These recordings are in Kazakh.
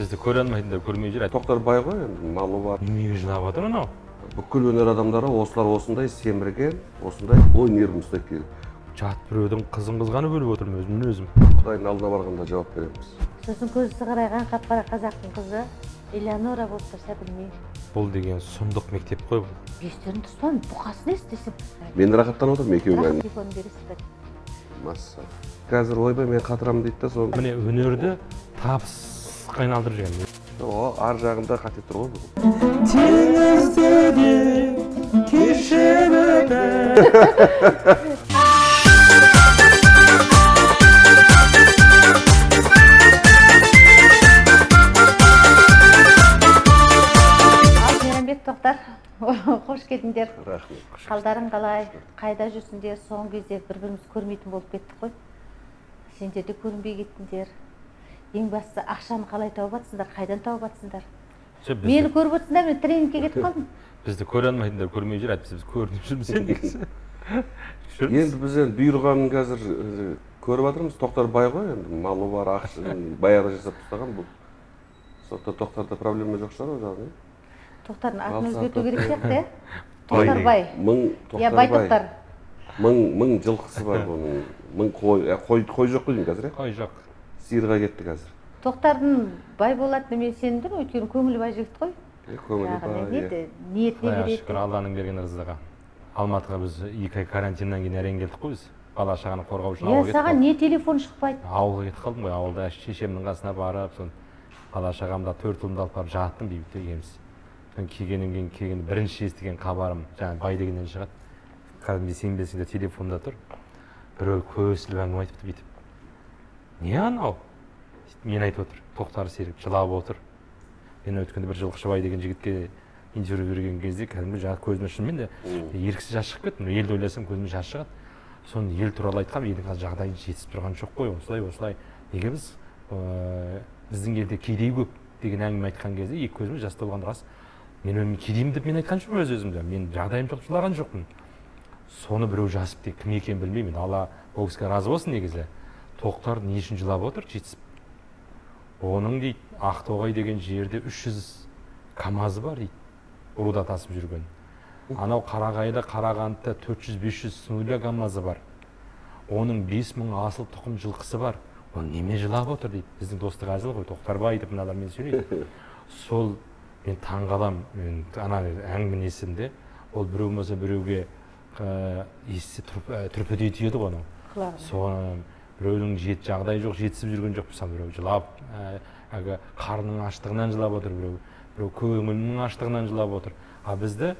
Бізді көре алмайтындар көрмей жүр. Тоқтар бай ғой енді, малы бар. Неге жылап жатыр анау? Бүкіл өнер адамдары осылар осындай семірген, осындай ой нервім ұстайды кейде. Жат біреудің қызын қызғанып өліп отырмын өзімнен өзім. Құдайдың алдына барғанда жауап береміз. Сосын көзі сығырайған қап-қара қазақтың қызы Элеонора болып тұрса білмеймін. Бұл деген сұмдық мектеп қой бұл. Естерін тұспан, бұқасын естесін. Мен рахаттанып отырмын екеуің. Телефонын бересіз бе? Масса. Қазір ойбай мен қатырамын дейді да соны. Міне өнерді табысқа айналдырып жүрген. О, ар жағында қате тұр ғой бұл. Теңізде де кешемеді. Ал Мейрамбек, Тоқтар, қош келдіңдер. Рахмет. Қалдарың қалай? Қайда жүрсіңдер? Соңғы кезде бір-бірімізді көрмейтін болып кеттік қой. Сендер де көрінбей кеттіңдер. Ең бастысы ақшаны қалай тауып жатсыңдар, қайдан тауып жатсыңдар? Мені көріп отырсыңдар, мен тренингке кетіп қалдым. Бізді көре алмайтындар көрмей жүр, әйтпесе біз көрініп жүрміз негізі. Енді біз енді бұйырғанын қазір көріп жатырмыз. Тоқтар бай ғой енді, малы бар, ақша баяғыда жасап тастаған бұл. Сондықтан Тоқтарда проблема жоқ шығар ол жағынан. Тоқтардың атын өзгерту керек сияқты, иә? Тоқтар бай. Мың Иә, бай Тоқтар. Мың жылқысы бар бұның, мың қой, қой жоқ қой деймін қазір, иә? Қой жоқ. Сиырға кетті қазір. Тоқтардың бай болатынына мен сендім, өйткені көңілі бай жігіт қой. Көңілі бай. Ниетіне береді. Шүкір, Алланың берген ырзығы. Алматыға біз 2 ай карантиннен кейін әрең келдік қой біз. Бала шағаны қорғау үшін ауылға кетіп қалдым. Саған не телефон шықпайды? Ауылға кетіп қалдым ғой, ауылда шешемнің қасына барып, сон бала шағамда 4 ұлымды алып барып жаттым бейбіт екеуміз. Сон келгеннен кейін келген бірінші естіген хабарым, жаңа бай дегеннен шығады. Кәдімгідей сенбесең де телефонда тұр. Біреу көсіліп әңгіме айтыпты бүйтіп. Не анау? Мен айтып отыр, Тоқтар Серік жылап отыр. Мен өткенде бір Жылқышыбай деген жігітке интервью берген кезде кәдімгі жаңа көзіме шынымен де еріксіз жас шығып кетті. Елді ойласам көзіме жас шығады. Соны ел туралы айтқам, елдің қазір жағдайы жетісіп тұрған жоқ қой, осылай осылай. Неге біз біздің елде кедей көп деген әңгіме айтқан кезде екі көзіме жас толған рас. Мен өзім кедеймін деп мен айтқан жоқпын өз өзімді. Мен жағдайым жоқ жылаған жоқпын. Соны біреу жазып те кім екенін білмеймін. Алла ол кісіге разы болсын негізі. Тоқтар не үшін жылап отыр жетісіп? Оның дейді Ақтоғай деген жерде 300 камазы бар дейді, руда тасып жүрген. Анау Қарағайда, Қарағандыда 400-500 снуля камазы бар. Оның 5000 асыл тұқым жылқысы бар. Ол неме жылап отыр дейді. Біздің достық әзіл ғой, Тоқтар бай деп мыналармен сөйлейді. Сол мен таңғалам, мен ана әңгіменің есімде, ол біреу болмаса біреуге естісе түрпідей тиеді ғой анау. Соны біреудің жағдайы жоқ, жетісіп жүрген жоқ, мысалы біреу жылап, әлгі қарнының аштығынан жылап отыр, біреу көңілінің аштығынан жылап отыр. А бізді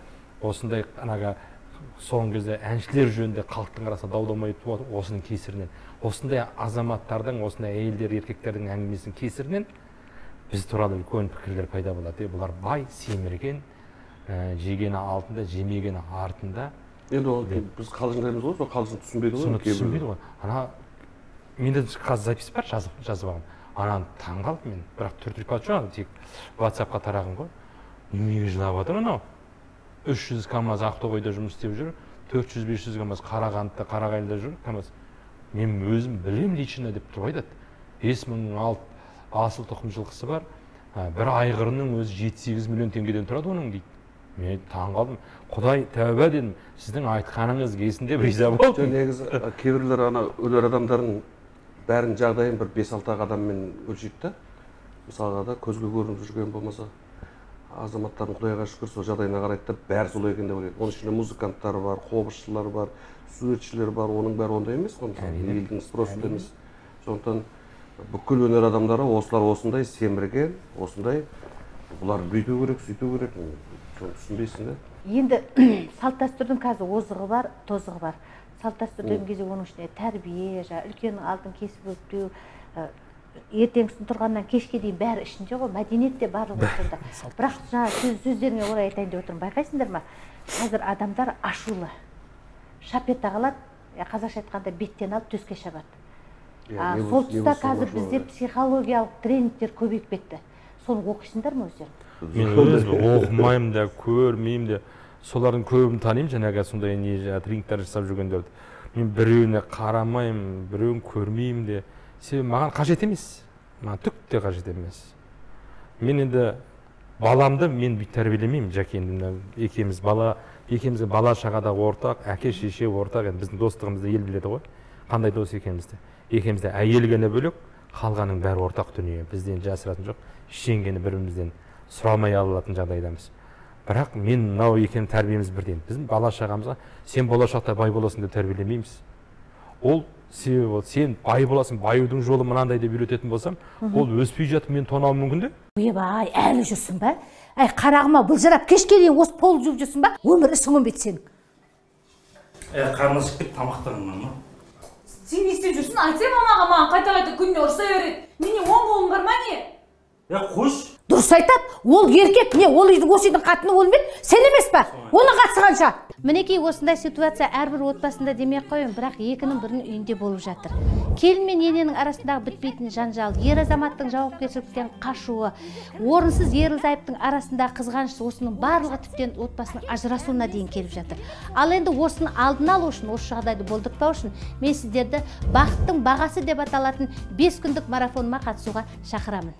осындай анаға соңғы кезде әншілер жөнінде халықтың арасында дау-дамай туады осының кесірінен. Осындай азаматтардың, осындай әйелдер, еркектердің әңгімесінің кесірінен біз туралы үлкен пікірлер пайда болады. Бұлар бай, семірген, жегені алтында, жемегені артында. Енді ол біз қалжыңдаймыз ғой, сол қалжың түсінбейді ғой. Соны түсінбейді ғой. Ана менде қазір запись бар, жазып алғам. Ананы таң қалдым мен, бірақ түртіліп қалды жоқ, тек WhatsApp-қа тараған ғой. Неге жылап жатыр анау? 300 камаз Ақтоғайда жұмыс істеп жүр, 400-500 камаз Қарағандыда, Қарағайлыда жүр камаз. Мен өзім білем лично деп тұрып айтады. 5000 асыл тұқым жылқысы бар, бір айғырының өзі 7-8 миллион теңгеден тұрады оның дейді. Мен таң қалдым. Құдай тәуба дедім, сіздің айтқаныңыз келсін деп риза болдым. Негізі кейбіреулер ана өнер адамдарын бәрін жағдайын бір 5-6 адаммен өлшейді да. Мысалға да көзге көрініп жүрген болмаса азаматтардың Құдайға шүкір сол жағдайына қарайды да бәрі солай екен деп ойлайды. Оның ішінде музыканттар бар, қобызшылар бар, суретшілер бар, оның бәрі ондай емес қой, мысалы елдің спросы да емес. Сондықтан бүкіл өнер адамдары осылар осындай семірген, осындай бұлар бүйту керек, сөйту керек, соны түсінбейсің да. Енді салт дәстүрдің қазір озығы бар, тозығы бар. Салт дәстүр деген кезде оның ішінде тәрбие, үлкеннің алдын кесіп өтпеу, ертеңгісін тұрғаннан кешке дейін бәрі ішінде ғой, мәдениет те барлығы сонда. Бірақ жаңа сөздеріңе орай айтайын деп отырмын, байқайсыңдар ма? Қазір адамдар ашулы. Шап ете қалады, қазақша айтқанда беттен алып төске шабады. Сол тұста қазір бізде психологиялық тренингтер көбейіп кетті. Соны оқисыңдар ма өздерің? Мен өзім оқымаймын да, көрмеймін де. Солардың көбін танимын, жаңағы сондай не тренингтер жасап жүргендерді. Мен біреуіне қарамаймын, біреуін көрмеймін де. Себебі маған қажет емес. Маған түк те қажет емес. Мен енді баламды мен бүйтіп тәрбиелемеймін, Жәке, енді екеуміз бала, екеумізге бала шаға да ортақ, әке шеше ортақ, енді біздің достығымызды ел біледі ғой, қандай дос екенімізді. Екеумізде әйел ғана бөлек, қалғанның бәрі ортақ дүние. Бізден жасыратын жоқ, ештеңені бір-бірімізден сұрамай ала алатын жағдайдамыз. Бірақ мен мынау екеуміздің тәрбиеміз бірдей. Біздің бала шағамызға сен болашақта бай боласың деп тәрбиелемейміз. Ол себебі ол сен бай боласың, баюдың жолы мынандай деп үйрететін болсам, ол өспей жатып мен тонауым мүмкін де. Ойбай, әлі жүрсің ба? Әй, қарағым ау, былжырап кешке дейін осы пол жуып жүрсің ба? Өмір ісің өнбейді сенің. Әй, қарның ашып кетті, тамақтанған ма? Сен не істеп жүрсің? Айтсай мамаға, маған қайта-қайта күніне ұрса береді. Менде оң қолым бар ма не? Е, қойшы. Дұрыс айтады, ол еркек, не, ол үйдің, осы үйдің қатыны өлмеді, сен емес па? Оның қатысы қанша? Мінекей осындай ситуация әрбір отбасында демей ақ қояйын, бірақ екінің бірінің үйінде болып жатыр. Келін мен ененің арасындағы бітпейтін жанжал, ер азаматтың жауапкершіліктен қашуы, орынсыз ерлі-зайыптың арасындағы қызғаныш, осының барлығы тіптен отбасының ажырасуына дейін келіп жатыр. Ал енді осының алдын алу үшін, осы жағдайды болдыртпау үшін мен сіздерді бақыттың бағасы деп аталатын 5 күндік марафоныма қатысуға шақырамын.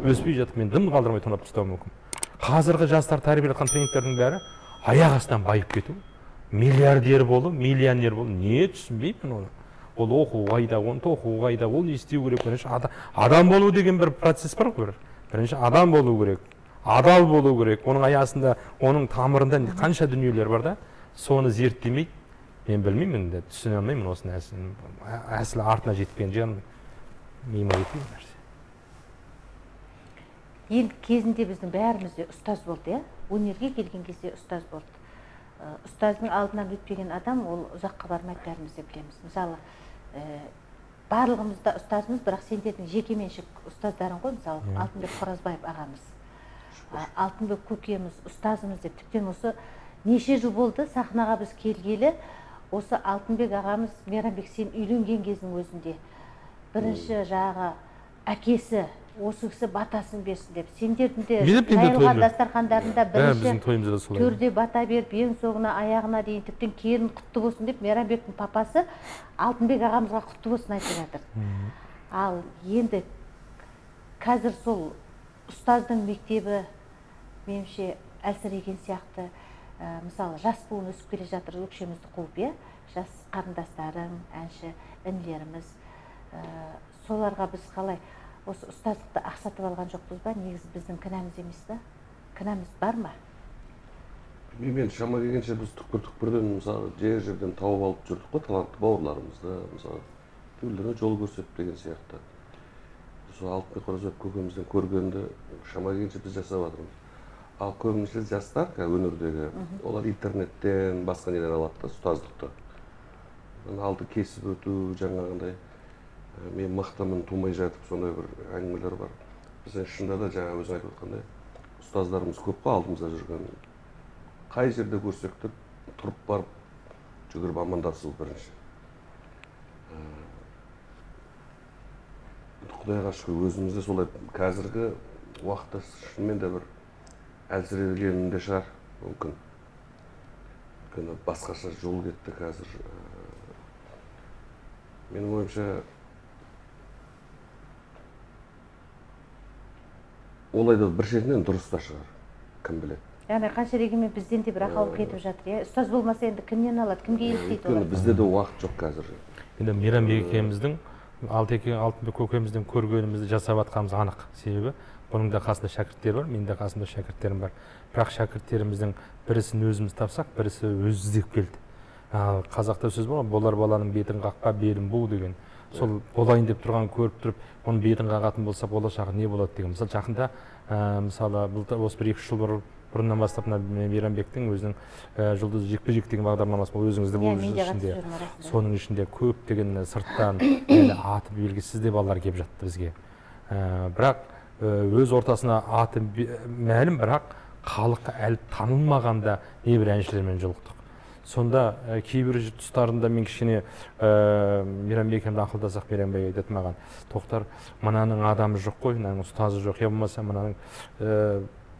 Өспей жатып мен дым қалдырмай тонап тастауым мүмкін. Қазіргі жастар тәрбиелеп жатқан тренингтердің бәрі аяқ астынан байып кету, миллиардер болу, миллионер болу. Не түсінбеймін оны. Ол оқу қайда, оны тоқу қайда, ол не істеу керек? Бірінші адам болу деген бір процесс бар ғой. Бірінші адам болу керек, адал болу керек. Оның аясында, оның тамырында қанша дүниелер бар да, соны зерттемейді. Мен білмеймін енді, түсіне алмаймын осы нәрсені. Әсілі артына жетпеген жан, миыма жетпейді нәрсе. Енді кезінде біздің бәрімізде ұстаз болды, иә? Өнерге келген кезде ұстаз болды. Ұстаздың алдынан өтпеген адам ол ұзаққа бармайды, бәріміз де білеміз. Мысалы, барлығымызда ұстазымыз, бірақ сендердің жекеменшік ұстаздарың ғой, мысалы, Алтынбек Қоразбаев ағамыз, Алтынбек көкеміз, ұстазымыз деп. Тіптен осы неше жыл болды сахнаға біз келгелі, осы Алтынбек ағамыз, Мейрамбек, сен үйленген кездің өзінде бірінші жағы әкесі осы кісі батасын берсін деп, сендердің де жайылған дастархандарында бірінші төрде бата беріп, ең соңына аяғына дейін тіптен келін құтты болсын деп Мейрамбектің папасы Алтынбек ағамызға құтты болсын айтып жатыр. Ал енді қазір сол ұстаздың мектебі меніңше әлсіреген сияқты. Мысалы, жас буын өсіп келе жатыр, өкшемізді қуып, иә, жас қарындастарым, әнші інілеріміз, соларға біз қалай осы ұстаздықты ақсатып алған жоқпыз ба? Негізі біздің кінәміз емес па? Кінәміз бар ма? Білмеймін, енді шама келгенше біз түкпір-түкпірден, мысалы, жер-жерден тауып алып жүрдік қой талантты бауырларымызды, мысалы, кейбіреулеріне жол көрсетіп деген сияқты. Сол Алтынбек Қоразбаев көкемізден көргенді шама келгенше біз жасап жатырмыз. Ал көбінесе жастар өнердегі, олар интернеттен, басқа неден алады да ұстаздықты. Алды кесіп өту, жаңағындай мен мықтымын, тумай жатып сондай бір әңгімелер бар. Біздің шынында да жаңа өзің айтып отқандай ұстаздарымыз көп қой алдымызда жүрген. Қай жерде көрсек те тұрып барып жүгіріп амандасу бірінші. Құдайға шүкір, өзіміз де солай қазіргі уақытта шынымен де бір әлсірегенінде шығар мүмкін. Өйткені басқаша жол кетті қазір. Менің ойымша олай да бір шетінен дұрыс та шығар, кім біледі. Яғни қанша дегенмен бізден де бір ақау кетіп жатыр, иә? Ұстаз болмаса енді кімнен алады, кімге еліктейді олар? Өйткені бізде де уақыт жоқ қазір. Енді Мейрамбек екеуміздің, Алтынбек көкемізден көргенімізді жасап жатқанымыз анық. Себебі бұның да қасында шәкірттері бар, менің де қасымда шәкірттерім бар. Бірақ шәкірттеріміздің бірісін өзіміз тапсақ, бірісі өзі іздеп келді. Қазақта сөз бар ғой, болар баланың бетін қақпа, белін бу деген. Сол болайын деп тұрған көріп тұрып, оның бетін қағатын болса, болашағы не болады деген. Мысалы, жақында, мысалы, осы бір 2-3 жыл бұрыннан бастап Мейрамбектің өзінің Жұлдыз жекпе-жек деген бағдарламасы бұл өзіңізде болып жүр ішінде. Соның ішінде көптеген сырттан аты белгісіз де балалар келіп жатты бізге. Бірақ өз ортасына аты мәлім, бірақ халыққа әлі танылмағанда небір әншілермен жолықтық. Сонда кейбір тұстарында мен кішкене Мейрамбек екеуміз ақылдасақ, Мейрамбек айтады маған: Тоқтар, мынаның адамы жоқ қой, мынаның ұстазы жоқ, я болмаса мынаның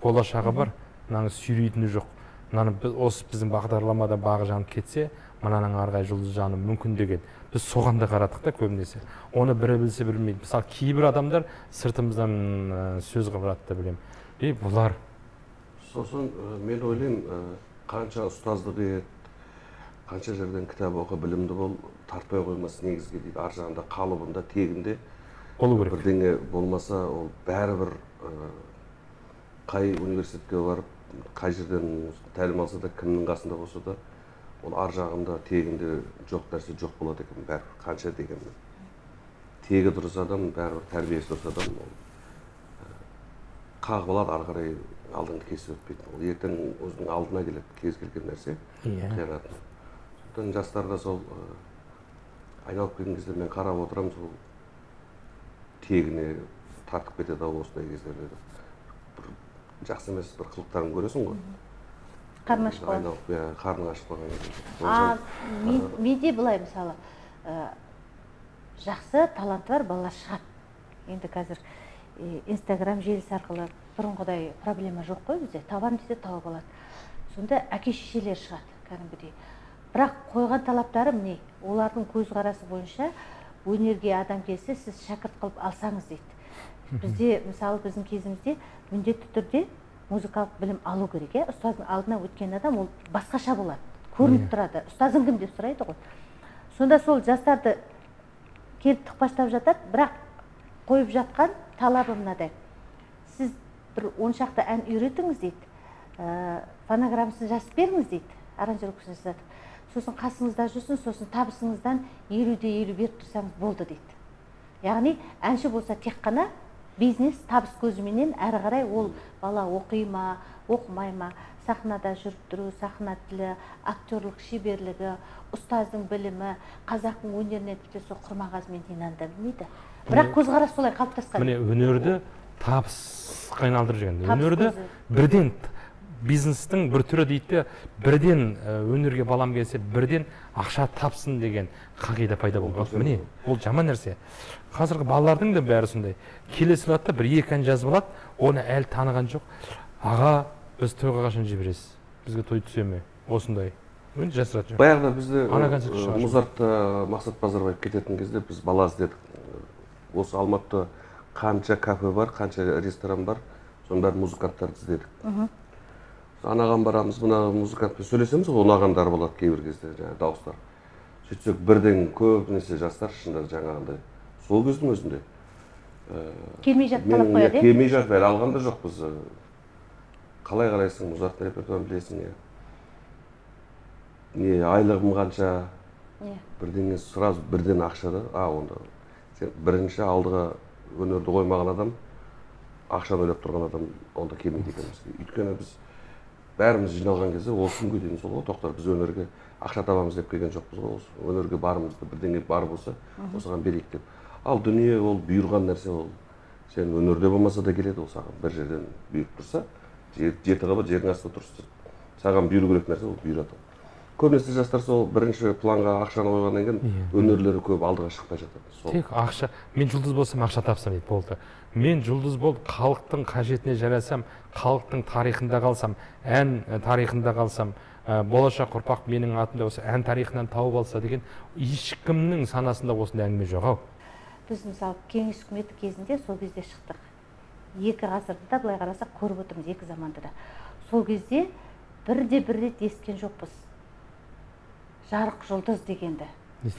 болашағы бар, мынаның сүйрейтіні жоқ. Мынаны осы біздің бағдарламада бағы жанып кетсе, мынаның ары қарай жұлдыз жануы мүмкін деген. Біз соған да қарадық та көбінесе. Оны бірі білсе, бірі білмейді. Мысалы, кейбір адамдар сыртымыздан сөз қылады да білемін. Ей, бұлар. Сосын мен ойлаймын, қанша ұстаздық ет, қанша жерден кітап оқы, білімді бол, тартпай қоймас негізге дейді. Ар жағында, қалыбында, тегінде болу керек. Бірдеңе болмаса, ол бәрібір қай университетке барып, қай жерден тәлім алса да, кімнің қасында болса да, ол ар жағында, тегінде жоқ нәрсе жоқ болады екен, бәрібір қанша дегенмен. Тегі дұрыс адам, бәрібір тәрбиесі дұрыс адам, ол қағып алады, ары қарай алдыңды кесіп өтпейді. Ол ертең өзінің алдына келеді, кез келген нәрсе қиянатын. Сондықтан жастарда сол айналып келген кезде мен қарап отырамын, сол тегіне тартып кетеді ау осындай кездерде. Бір жақсы емес бір қылықтарын көресің ғой. Қарны ашып қалған. Қарның ашып қалған. Менде былай мысалы, жақсы таланты бар балалар шығады. Енді қазір Инстаграм желісі арқылы бұрынғыдай проблема жоқ қой бізде. Табам десе тауып алады. Сонда әке шешелер шығады кәдімгідей. Бірақ қойған талаптары міне, олардың көзқарасы бойынша өнерге адам келсе, сіз шәкірт қылып алсаңыз дейді. Бізде, мысалы, біздің кезімізде міндетті түрде музыкалық білім алу керек, иә? Ұстаздың алдына өткен адам ол басқаша болады, көрініп тұрады. Ұстазың кім деп сұрайды ғой. Сонда сол жастарды келіп тықпаштап жатады, бірақ қойып жатқан талабы мынадай: сіз бір 10 шақты ән үйретіңіз дейді, фонограммасын жазып беріңіз дейді, аранжировкасын жасатып. Сосын қасыңызда жүрсін, сосын табысыңыздан 50-50 беріп тұрсаңыз болды дейді. Яғни әнші болса тек қана бизнес табыс көзіменен әрі қарай ол бала оқи ма, оқымай ма, сахнада жүріп тұру, сахна тілі, актерлік шеберлігі, ұстаздың білімі, қазақтың өнеріне тіпті сол Құрманғазы мен Динаны да білмейді. Бірақ көзқарас солай қалыптасқан. Міне, өнерді табысқа айналдырып жүрген. Өнерді бірден бизнестің бір түрі дейді, бірден өнерге балам келсе, бірден ақша тапсын деген қағида пайда болды. Міне, ол жаман нәрсе. Қазіргі балалардың да бәрі сондай. Келе салады да бір екі ән жазып алады, оны әлі таныған жоқ. Аға, біз тойға қашан жібересіз? Бізге той түсе ме? Осындай. Енді жасыратын жоқ. Баяғыда бізде Музартта Мақсат Базарбаев кететін кезде біз бала іздедік. Осы Алматыда қанша кафе бар, қанша ресторан бар, соның бәрін музыканттарды іздедік. Анаған барамыз, мына музыкантпен сөйлесеміз ғой, ұнағандар болады кейбір кезде, жаңағы дауыстар. Сөйтсек бірден көбінесе жастар шынында жаңағындай сол кездің өзінде келмей жатып талап қояды, иә? Келмей жатып әлі алған да жоқпыз. Қалай қарайсың, Музарттың репертуарын білесің, иә? Не, айлығым қанша? Бірдеңе сразу бірден ақша да. Онда сен бірінші алдыға өнерді қоймаған адам, ақшаны ойлап тұрған адам онда келмейді екен бізге. Өйткені біз бәріміз жиналған кезде осы күнге дейін сол ғой, тоқтар, біз өнерге ақша табамыз деп келген жоқпыз ғой, осы өнерге барымызды бірдеңе бар болса, осыған берейік деп. Ал дүние ол бұйырған нәрсе, ол сен өнерде болмаса да келеді, ол саған бір жерден бұйырып тұрса, жеті қабат жердің астында тұрса, саған бұйыру керек нәрсе ол бұйырады. Көбінесе жастар сол бірінші планға ақшаны қойғаннан кейін өнерлері көп алдыға шықпай жатады. Сол. Тек ақша, мен жұлдыз болсам ақша тапсам дейді, болды. Мен жұлдыз болып халықтың қажетіне жарасам, халықтың тарихында қалсам, ән тарихында қалсам, болашақ ұрпақ менің атымда осы ән тарихынан тауып алса деген ешкімнің санасында осындай әңгіме жоқ ау. Біз мысалы кеңес үкіметі кезінде сол кезде шықтық. Екі ғасырды да былай қарасақ көріп отырмыз, екі заманды да. Сол кезде бірде бір рет естіген жоқпыз. Жарық жұлдыз дегенді,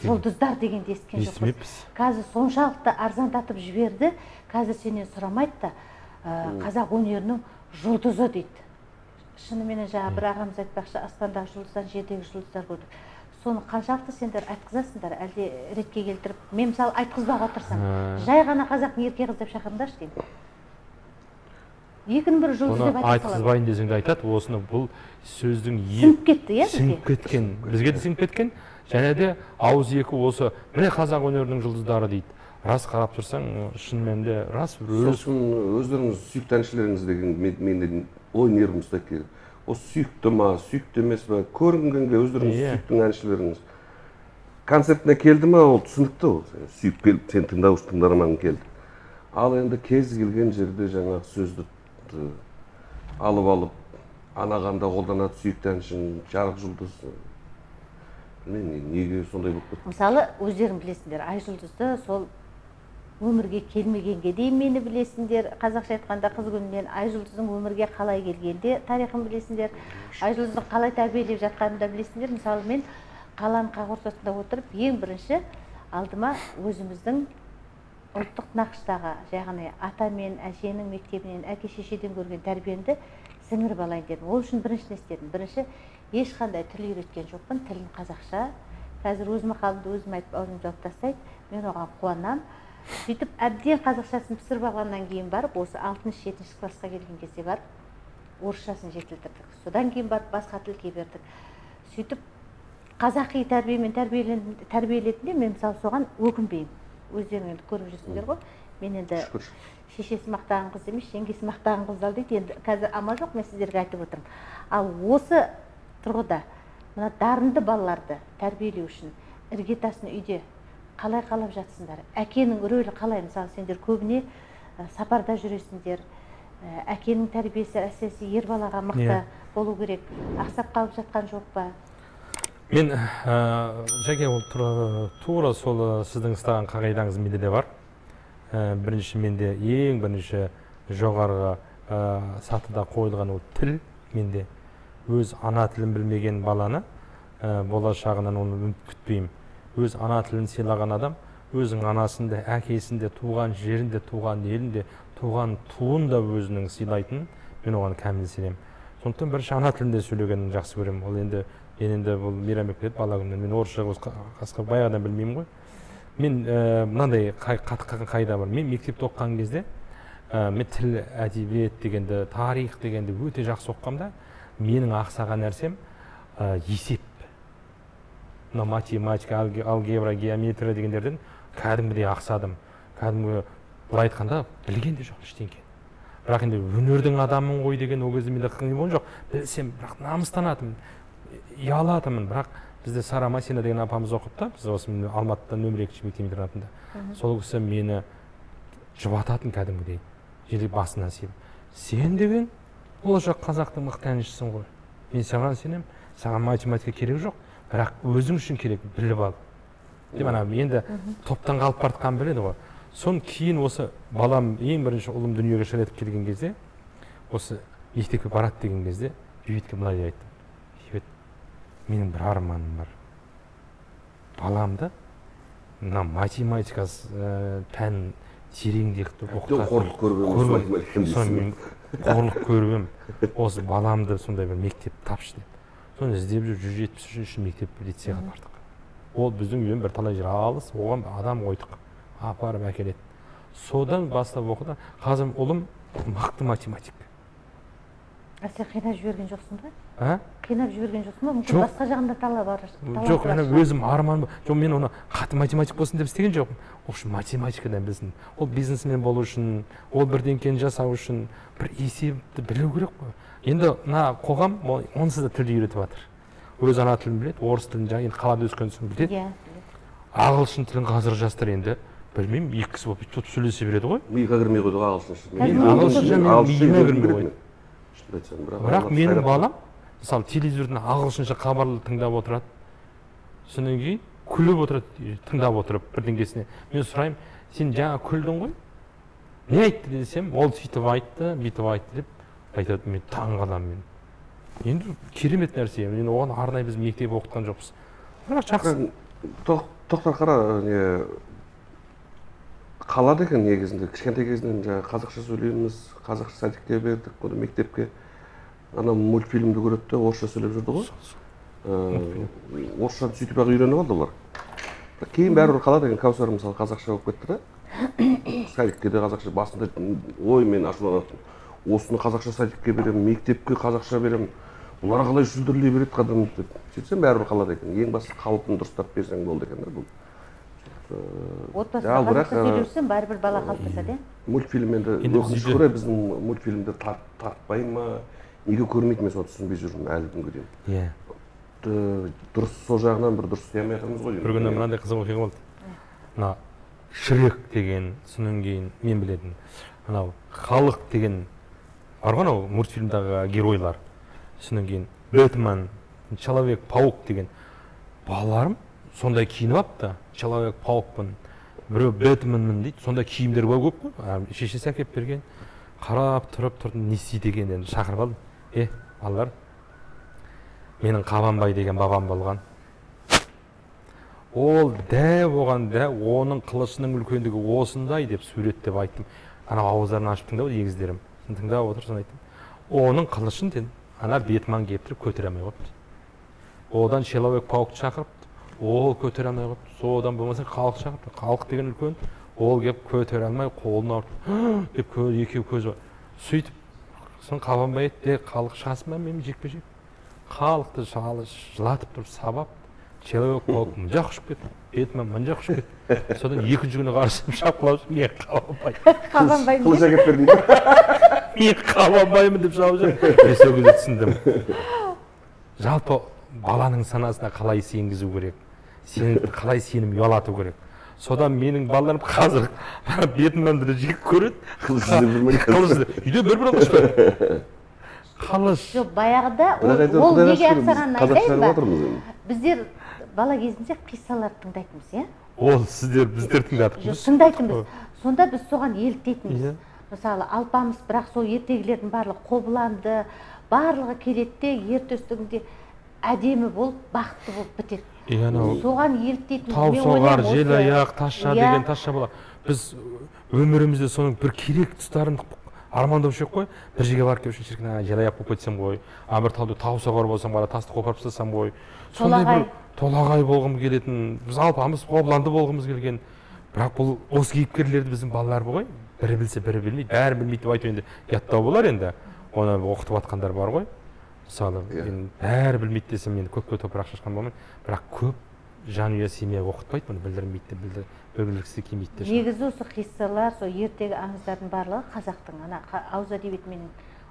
жұлдыздар дегенді естіген жоқпыз. Қазір соншалықты арзандатып жіберді, қазір сенен сұрамайды да, қазақ өнерінің жұлдызы дейді. Шыныменен жаңа бір ағамыз айтпақшы, аспандағы жұлдыздан жердегі жұлдыздар көрдік. Соны қаншалықты сендер айтқызасыңдар, әлде ретке келтіріп, мен мысалы айтқызбауға тырысамын. Жай ғана қазақтың ерке қыз деп шақырыңдаршы деймін. Екінің бірі жұлдыз деп айта салады. Айтқызбайын десең де айтады, осыны бұл сөздің сіңіп кетті, иә, бізге? Сіңіп кеткен, бізге де сіңіп кеткен. Және де ауыз екі осы, міне қазақ өнерінің жұлдыздары дейді. Рас қарап тұрсаң, шынымен де рас. Сосын өздеріңіз сүйікті әншілеріңіз деген менде ой нервім ұстайды кейде. Осы сүйікті ма, сүйікті емес пе, көрінгенге өздеріңіз сүйікті әншілеріңіз. Концертіне келді ма, ол түсінікті ол. Сүйіп келіп, сен тыңдаушы тыңдарманың келді. Ал енді кез келген жерде жаңағы сөзді алып алып, анағанда қолданады сүйікті әншің, жарық жұлдыз. Білмеймін, неге сондай болып кетті. Мысалы, өздерің білесіңдер, Айжұлдызды сол өмірге келмегенге дейін мені білесіңдер. Қазақша айтқанда қыз күнінен Айжұлдыздың өмірге қалай келгенде тарихын білесіңдер. Айжұлдыздың қалай тәрбиелеп жатқанын да білесіңдер. Мысалы, мен қаланың қақ ортасында отырып, ең бірінші алдыма өзіміздің ұлттық нақыштағы, яғни ата мен әженің мектебінен, әке шешеден көрген тәрбиемді сіңіріп алайын дедім. Ол үшін бірінші не істедім? Бірінші ешқандай тіл үйреткен жоқпын, тілін қазақша. Қазір өз мақалымды өзім айтып аузымды жауып тастайды, мен оған қуанам. Сөйтіп әбден қазақшасын пісіріп алғаннан кейін барып, осы 6-7 классқа келген кезде барып орысшасын жетілдірдік. Содан кейін барып басқа тілге бердік. Сөйтіп қазақи тәрбиемен тәрбиелетінде мен мысалы соған өкінбеймін. Өздерің енді көріп жүрсіңдер ғой. Мен енді шешесі мақтаған қыз емес, жеңгесі мақтаған қыз ал дейді. Енді қазір амал жоқ, мен сіздерге айтып отырмын. Ал осы тұрғыда мына дарынды балаларды тәрбиелеу үшін іргетасын үйде қалай қалап жатсыңдар? Әкенің рөлі қалай? Мысалы, сендер көбіне сапарда жүресіңдер. Әкенің тәрбиесі әсіресе ер балаға мықты болу керек. Ақсап қалып жатқан жоқ па? Мен жәке ол тура сол сіздің ұстаған қағидаңыз менде де бар. Бірінші менде ең бірінші жоғарғы сатыда қойылған ол тіл менде. Өз ана тілін білмеген баланы болашағынан оны үміт күтпеймін. Өз ана тілін сыйлаған адам өзінің анасын да, әкесін де, туған жерін де, туған елін де, туған туын да өзінің сыйлайтын, мен оған кәміл сенемін. Сондықтан бірінші ана тілінде сөйлегенін жақсы көремін. Ол енді мен енді бұл Мейрамбек біледі бала күнімнен. Мен орысша қасқа баяғыдан білмеймін ғой. Мен мынандай қатты қағида бар. Мен мектепте оқыған кезде мен тіл, әдебиет дегенді, тарих дегенді өте жақсы оқығам да, менің ақсаған нәрсем есеп. Мына математика, алгебра, геометрия дегендерден кәдімгідей ақсадым. Кәдімгі былай айтқанда білген де жоқ ештеңе. Бірақ енді өнердің адамымын ғой деген ол кезде менде қиын болған жоқ. Білсем, бірақ намыстанатынмын, ұялатынмын. Бірақ бізде Сара Масина деген апамыз оқыпты. Біз осы Алматыда нөмір 2 мектеп интернатында. Сол кісі мені жұбататын кәдімгідей. Желі басынан сүйіп. Сен деген болашақ қазақтың мықты әншісің ғой. Мен саған сенемін, саған математика керек жоқ, бірақ өзің үшін керек, біліп ал. Деп ана енді топтан қалып бара жатқанын біледі ғой. Сон кейін осы балам ең бірінші ұлым дүниеге шыр етіп келген кезде, осы мектепке барады деген кезде Бейбітке былай деп айттым. Бейбіт, менің бір арманым бар. Баламды мына математика пәнін тереңдетіп оқытатын. Қорлық көріп едім. Сонымен қорлық көріп едім. Осы баламды сондай бір мектеп тапшы деп. Соны іздеп жүріп 173-ші мектеп лицейға бардық. Ол біздің үйден бірталай жер алыс, оған адам қойдық. Апарып әкеледі. Содан бастап оқыды. Қазір ұлым мықты математик. А сен қинап жіберген жоқсың ба? А? Қинап жіберген жоқсың ба? Мүмкін басқа жағында талап бар. Жоқ, мен өзім арман. Жоқ, мен оны қатты математик болсын деп істеген жоқпын. Ол үшін математикадан білсін. Ол бизнесмен болу үшін, ол бірдеңкені жасау үшін бір есепті білу керек қой. Енді мына қоғам онсыз да тілді үйретіп жатыр. Өз ана тілін біледі, орыс тілін жаңа енді қалада өскен соң біледі. Ағылшын тілін қазір жастар енді білмеймін, екі кісі болып бүйтіп сөйлесе береді ғой. Миға кірмей қойды ғой ағылшынша. Ағылшынша миыма кірмей қойды. Бірақ менің балам, мысалы, телевизордан ағылшынша хабарлы тыңдап отырады. Содан кейін күліп отырады, тыңдап отырып бірдеңкесіне. Мен сұраймын, сен жаңа күлдің ғой? Не айтты десем, ол сөйтіп айтты, бүйтіп айтты деп айтады. Мен таң қаламын мен. Енді керемет нәрсе. Мен оған арнайы біз мектеп оқытқан жоқпыз. Бірақ жақсы. Тоқтар қара, не қалады екен негізінде. Кішкентай кезінен жаңа қазақша сөйлейміз, қазақша садикке бердік, оны мектепке. Ана мультфильмді көреді де орысша сөйлеп жүрді ғой. Орысшаны сөйтіп ақ үйреніп алды олар. Бірақ кейін бәрібір қалады екен. Кәусар мысалы қазақша болып кетті да. Садикке де қазақша басында ой мен ашуланатынмын. Осыны қазақша садикке беремін, мектепке қазақша беремін. Бұлар қалай жүлдіріле береді қадам деп. Сөйтсем бәрібір қалады екен. Ең бастысы қалпын дұрыстап берсең болды екен да бұл. Отбасында қазақша сөйлесең бәрібір бала қалыптасады, иә? Мультфильм енді өкінішке орай біздің мультфильмдер тартпай ма, неге көрмейді, мен соны түсінбей жүрмін әлі күнге дейін. Иә. Дұрыс сол жағынан бір дұрыс істей алмай жатырмыз ғой. Бір күні мынандай қызық оқиға болды. Мына Шрек деген, содан кейін мен білетін анау Халық деген бар ғой, анау мультфильмдағы геройлар. Содан кейін Бэтмен, Человек-паук деген. Балаларым сондай киініп алыпты. Человек паукпын, біреу Бэтменмін дейді. Сондай киімдер бар көп қой. Шешесі әкеліп берген. Қарап тұрып тұрдым, не істейді екен енді шақырып алдым. Балалар, менің Қабанбай деген бабам болған. Ол дәу болған да, оның қылышының үлкендігі осындай деп суреттеп айттым. Ана ауыздарын ашып тыңдап егіздерім. Тыңдап отыр, соны айттым. Оның қылышын дедім, ана Бэтмен келіп көтере алмай қойыпты. Одан Человек паук шақырыпты, ол көтере алмай қойыпты. Содан болмаса Халық шақырыпты. Халық деген үлкен, ол келіп көтере алмай қолын ауыртып деп екеуі көзі бар. Сөйтіп сосын Қабанбай айтты, халық шығасың ба менімен жекпе-жек? Халықты жылатып тұрып сабап, Человек паук мына жаққа ұшып кетті, Бэтмен мына жаққа ұшып кетті. Содан екінші күні қарасам шапқылап мен Қабанбай. Қабанбаймын. Қылыш әкеліп бердім. Мен Қабанбаймын деп шауып жүр. Мен сол кезде түсіндім. Жалпы баланың санасына қалай сенгізу керек, қалай сенім ұялату керек. Содан менің балаларым қазір Бэтменді жек көреді. Қылыш іздеп жүрмей. Қылыш іздеп. Үйде бір-бір қылыш бар. Қылыш. Жоқ, баяғыда ол неге ақсағанын айтайын ба? Біздер бала кезінде қиссаларды тыңдайтынбыз, иә? Ол сіздер, біздер тыңдадық. Жоқ, тыңдайтынбыз. Сонда біз соған еліктейтінбіз. Мысалы, Алпамыс, бірақ сол ертегілердің барлығы Қобыланды, барлығы келеді де, ер төстігінде әдемі болып, бақытты болып бітеді. Соған еліктейтінбіз. Тау соғар, жел аяқ, тазша деген тазша бала. Біз өмірімізде соның бір керек тұстарын армандап жүрек қой. Бір жерге барып келіп шіркін, жел аяқ болып кетсем ғой, бір тауды тау соғар болсам, қара тасты қопарып тастасам ғой. Сондай бір толағай болғым келетін, біз Алпамыс, Қобыланды болғымыз келген. Бірақ бұл осы кейіпкерлерді біздің балалар ғой, бірі білсе, бірі білмейді, бәрі білмейді деп айту енді ұяттау болар енді. Оны оқытып жатқандар бар ғой. Мысалы, мен бәрі білмейді десем, енді көпке топырақ шашқан болмаймын. Бірақ көп жанұя, семья оқытпайды, бұны білдірмейді де, білгісі келмейді де. Негізі осы қиссалар, сол ертегі аңыздардың барлығы қазақтың ана ауыз әдебиетімен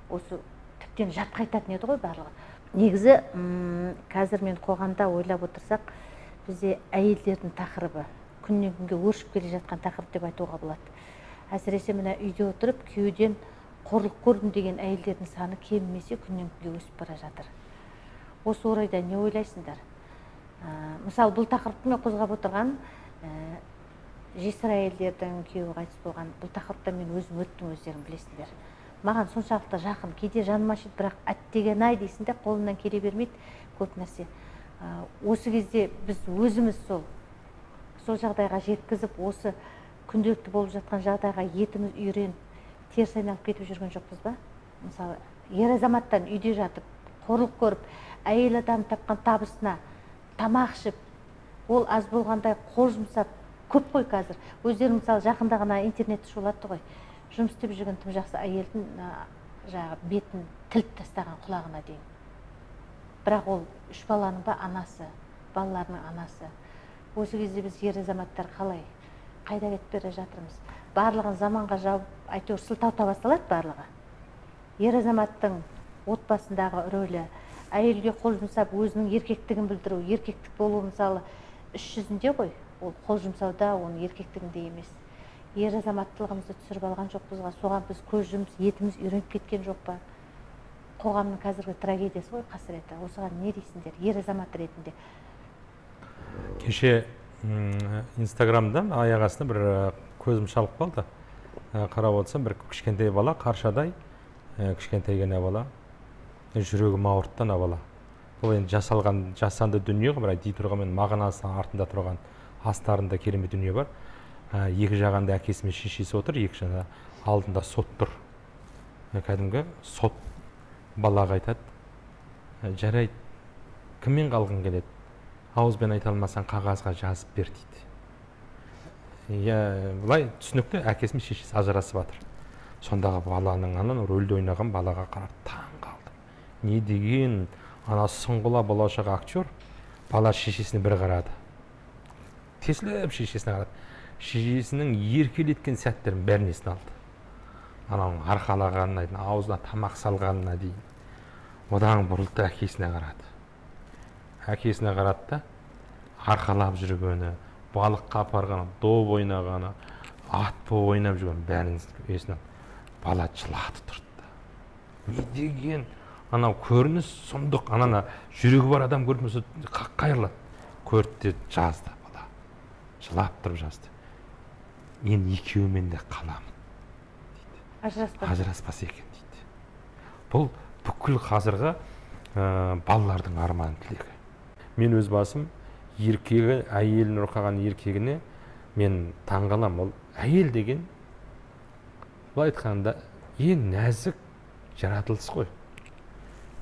осы тіптен жатқа айтатын еді ғой барлығы. Негізі қазір мен қоғамда ойлап отырсақ, бізде әйелдердің тақырыбы күннен күнге өршіп келе жатқан тақырып деп айтуға болады. Әсіресе мына үйде отырып күйеуден қорлық көрдім деген әйелдердің саны кемімесе күннен күнге өсіп бара жатыр. Осы орайда не ойлайсыңдар? Мысалы, бұл тақырыпты мен қозғап отырған жесір әйелдердің күйеуі қайтыс болған бұл тақырыпта мен өзім өттім, өздерің білесіңдер. Маған соншалықты жақын, кейде жаным ашиды, бірақ әттеген-ай дейсің де, қолымнан келе бермейді көп нәрсе. Осы кезде біз өзіміз сол жағдайға жеткізіп, осы күнделікті болып жатқан жағдайға етіміз үйреніп, теріс айналып кетіп жүрген жоқпыз ба? Мысалы, ер азаматтан үйде жатып, қорлық көріп, әйел адам тапқан табысына тамақ ішіп, ол аз болғандай қол жұмсап, көп қой қазір. Өздері мысалы жақында ғана интернетті шулатты ғой. Жұмыс істеп жүрген тым жақсы әйелдің жаңағы бетін тіліп тастаған құлағына дейін. Бірақ ол үш баланың ба анасы, балаларының анасы. Осы кезде біз ер азаматтар қалай, қайда кетіп бара жатырмыз? Барлығын заманға жауып, әйтеуір сылтау таба салады барлығы. Ер азаматтың отбасындағы рөлі, әйелге қол жұмсап өзінің еркектігін білдіру, еркектік болу мысалы іс жүзінде ғой, ол қол жұмсауда оның еркектігінде емес. Ер азаматтылығымызды түсіріп алған жоқпызға, соған біз көз жұмыс, етіміз үйреніп кеткен жоқ па? Қоғамның қазіргі трагедиясы ғой, қасіреті. Осыған не дейсіңдер, ер азамат ретінде? Кеше Инстаграмда аяқ астына бір көзім шалып қалды. Қарап отырсам, бір кішкентай бала, қаршадай, кішкентай ғана бала, жүрегім ауыртты ана бала. Бұл енді жасалған, жасанды дүние ғой, бірақ дей тұрғанмен мағынасы артында тұрған, астарында керемет дүние бар. Екі жағында әкесі мен шешесі отыр, екі жағында алдында сот тұр. Кәдімгі сот балаға айтады, жарайды, кіммен қалғың келеді? Ауызбен айта алмасаң қағазға жазып бер дейді. Иә, былай түсінікті, әкесі мен шешесі ажырасып жатыр. Сондағы баланың анан рөлді ойнаған балаға қарап таң қалдым. Не деген ана сұңғыла болашақ актер, бала шешесіне бір қарады. Тесіліп шешесіне қарады. Шешесінің еркелеткен сәттерін бәрін есіне алды. Ананың арқалағанына дейін, аузына тамақ салғанына дейін. Одан бұрылды әкесіне қарады. Әкесіне қарады да, арқалап жүргені, балыққа апарғаны, доп ойнағаны, ат болып ойнап жүргені бәрін есіне алды. Бала жылады тұрды. Не деген анау көрініс сұмдық. Ананы жүрегі бар адам көріп тұрса қайырылады. Көрді де жазды бала. Жылап тұрып жазды. Мен екеуімен де қаламын дейді. Ажыраспас екен дейді. Бұл бүкіл қазіргі балалардың арман тілегі. Мен өз басым еркегі, әйелін ұрқаған еркегіне мен таңғалам. Ол әйел деген былай айтқанда ең нәзік жаратылыс қой.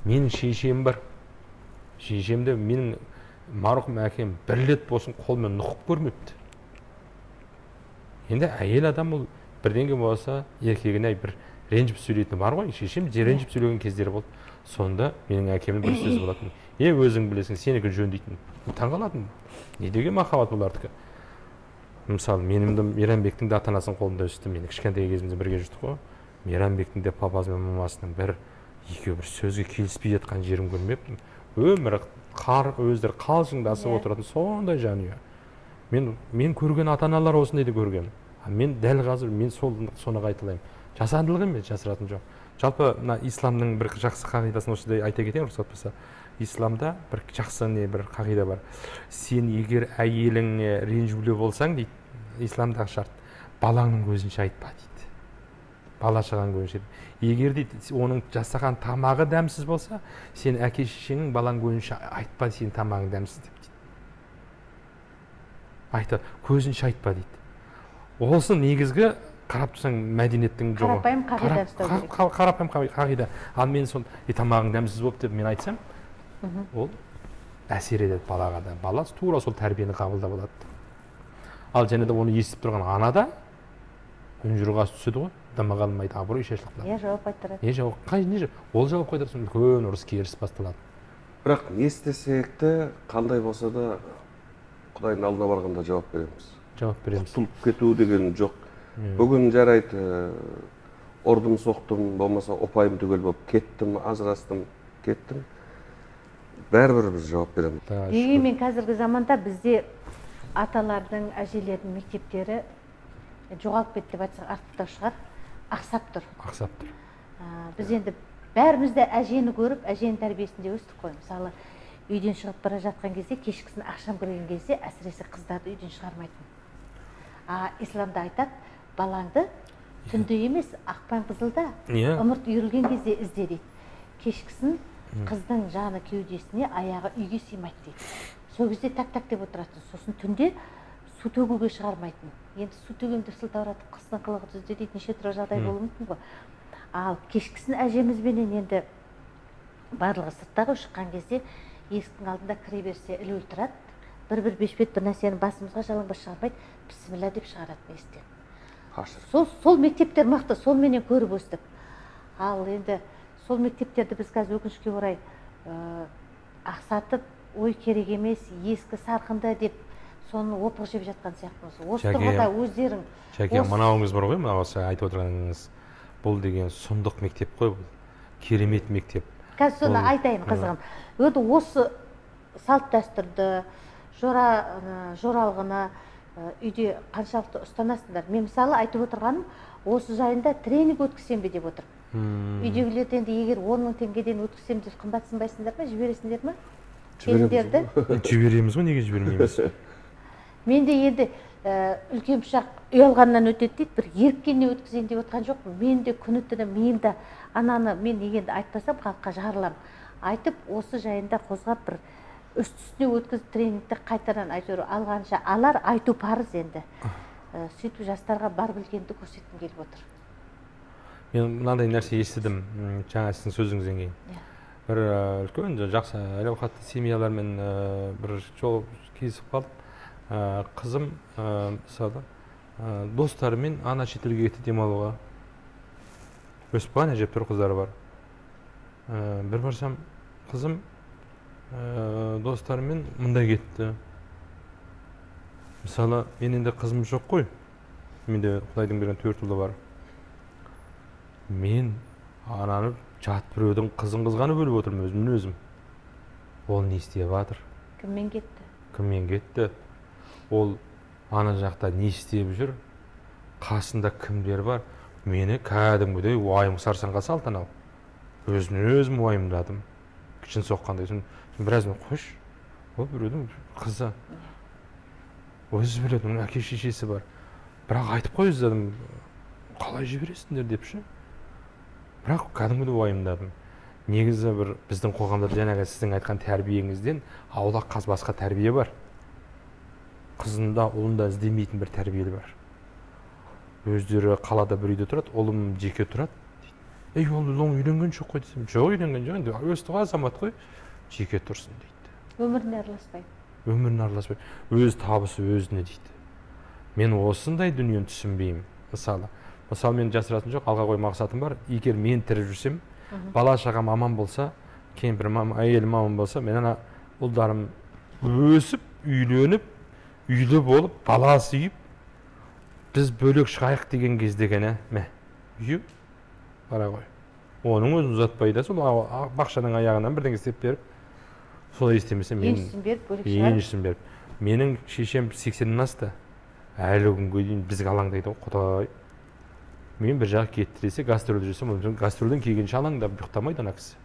Менің шешем бар. Шешемді менің марқұм әкем бір рет болсын қолмен нұқып көрмепті. Енді әйел адам ол бірдеңе болса еркегіне бір ренжіп сөйлейтіні бар ғой. Шешем ренжіп сөйлеген кездері болды. Сонда менің әкемнің бір сөзі болатын. Е, өзің білесің, сенікі жөн дейтін. Таңғалатын. Не деген махаббат бұлардікі. Мысалы, менің де Мейрамбектің де ата-анасының қолында өстім. Мен кішкентай кезімізде бірге жүрдік қой. Мейрамбектің де папасы мен мамасының бір екеуі бір сөзге келіспей жатқан жерін көрмеппін. Өмірі қар өздері қалжыңдасып отыратын сондай жанұя. Мен көрген ата-аналар осындайды көрген. Мен дәл қазір мен соны қайталаймын. Жасандылық емес, жасыратын жоқ. Жалпы мына исламның бір жақсы қағидасын осындай айта кетейін, рұқсат болса. Исламда бір жақсы не бір қағида бар. Сен егер әйеліңе ренжулі болсаң дейді, исламдағы шарт, балаңның көзінше айтпа дейді. Бала шағаның көзінше. Егер дейді оның жасаған тамағы дәмсіз болса, сен әке шешеңнің балаң көзінше айтпа, сенің тамағың дәмсіз деп дейді. Айта, көзінше айтпа дейді. Олсы негізгі қарап тұрсаң мәдениеттің жоғы. Қарапайым қағида ұстау керек. Қарапайым қағида. Ал мен сол тамағың дәмсіз болып деп мен айтсам, ол әсер етеді балаға да. Бала тура сол тәрбиені қабылдап алады. Ал және де оны естіп тұрған ана да үн жұрғасы түседі ғой, дымы қалмайды, абырой шашылып қалады. Не жауап қайтарады? Не жауап? Қай не жауап? Ол жауап қайтарса үлкен ұрыс керіс басталады. Бірақ не істесек те, қандай болса да Құдайдың алдына барғанда жауап береміз. Жауап береміз. Құтылып кету деген жоқ. Бүгін жарайды, ұрдым, соқтым, болмаса ұпайым түгел болып кеттім, ажырастым, кеттім. Бәрібір біз жауап береміз. Дегенмен қазіргі заманда бізде аталардың, әжелердің мектептері жоғалып кетті деп айтсақ артықтау шығар, ақсап тұр. Ақсап тұр. Біз енді бәріміз де әжені көріп, әженің тәрбиесінде өстік қой. Мысалы, үйден шығып бара жатқан кезде, кешкісін ақшам кірген кезде, әсіресе қыздарды үйден шығармайтын. А исламда айтады, балаңды түнде емес, ақпан қызылда, ымырт үйірілген кезде ізде дейді. Кешкісін қыздың жаны кеудесіне, аяғы үйге сыймайды дейді. Сол кезде так-так деп отыратын. Сосын түнде су төгуге шығармайтын. Енді су төгем деп сылтауратып қыздың қылығы түзде дейді, неше түрлі жағдай болуы мүмкін ғой. Ал кешкісін әжемізбенен енді барлығы сырттағы шыққан кезде есіктің алдында кіре берсе ілулі тұрады. Бір-бір бешпет бір нәрсені басымызға жалаңбас шығармайды, бісміллә деп шығаратын есіктен. Сол мектептер мықты, солменен көріп өстік. Ал енді сол мектептерді біз қазір өкінішке орай ақсатып, ой керек емес, ескі сарқынды деп соны опық жеп жатқан сияқтымыз. Осы тұрғыда өздерің. Жәке, мынауыңыз бар ғой, мынау осы айтып отырғаныңыз, бұл деген сұмдық мектеп қой, бұл керемет мектеп. Қазір соны айтайын, қызығым. Енді осы салт дәстүрді, жоралғыны үйде қаншалықты ұстанасыңдар? Мен мысалы айтып отырғаным, осы жайында тренинг өткізсем бе деп отырмын. Үйдегілерді енді егер 10 000 теңгеден өткізсем деп қымбатсынбайсыңдар ма, жібересіңдер ма? Келіндерді? Жібереміз ғой, неге жібермейміз? Мен де енді үлкен пышақ ұялғаннан өтеді дейді, бір еріккеннен өткізейін деп отқан жоқпын. Мен де күні түні миымда ананы мен енді айтпасам халыққа жарыламын. Айтып осы жайында қозғап бір үсті-үстіне өткізіп тренингті қайтадан әйтеуір алғанша алар айту парыз енді. Сөйтіп жастарға бар білгенді көрсеткім келіп отыр. Мен мынандай нәрсе естідім жаңа сіздің сөзіңізден кейін. Бір үлкен жақсы әл-ауқатты семьялармен бір жол кездесіп қалдым. Қызым мысалы достарымен ана шетелге кетті демалуға. Өсіп қалған әжептәуір қыздары бар. Бір барсам қызым достарымен мында кетті. Мысалы, мен енді қызым жоқ қой. Менде Құдайдың берген 4 ұлы бар. Мен ананы жат біреудің қызын қызғанып өліп отырмын өзімнен өзім. Ол не істеп жатыр? Кіммен кетті? Кіммен кетті? Ол ана жақта не істеп жүр? Қасында кімдер бар? Мені кәдімгідей уайым сарсаңға салды анау. Өзімнен өзім уайымдадым. Кішін соққандай. Біраз мен қойшы, Ол біреудің қызы. Өзі біледі, оның әке шешесі бар. Бірақ айтып қой іздедім, қалай жібересіңдер деп ше. Бірақ кәдімгідей уайымдадым. Негізі бір біздің қоғамда жаңағы сіздің айтқан тәрбиеңізден аулақ қаз басқа тәрбие бар. Қызында, ұлында іздемейтін бір тәрбие бар. Өздері қалада бір үйде тұрады, ұлым жеке тұрады. Ей, ол ұлың үйленген жоқ қой десем, жоқ, үйленген жоқ, енді өсті ғой, азамат қой, жеке тұрсын дейді. Өміріне араласпайды. Өміріне араласпайды. Өз табысы өзіне дейді. Мен осындай дүниені түсінбеймін. Мысалы мен жасыратын жоқ, алға қой мақсатым бар. Егер мен тірі жүрсем, бала шағам аман болса, кемпірім, әйелім аман болса, мен ана ұлдарым өсіп, үйленіп, үйлі болып, бала сүйіп, біз бөлек шығайық деген кезде ғана, мә, үйі бара ғой. Оның өзін ұзатпай да, сол бақшаның аяғынан бірдеңе істеп беріп, солай істемесе мен еншісін беріп, бөлек шығарып. Еншісін беріп. Менің шешем 80-нен асты. Әлі күнге дейін бізге алаңдайды ғой, Құдай. Мен бір жақ кетті десе, гастрольде жүрсем, гастрольден келгенше алаңдап ұйықтамайды ана кісі.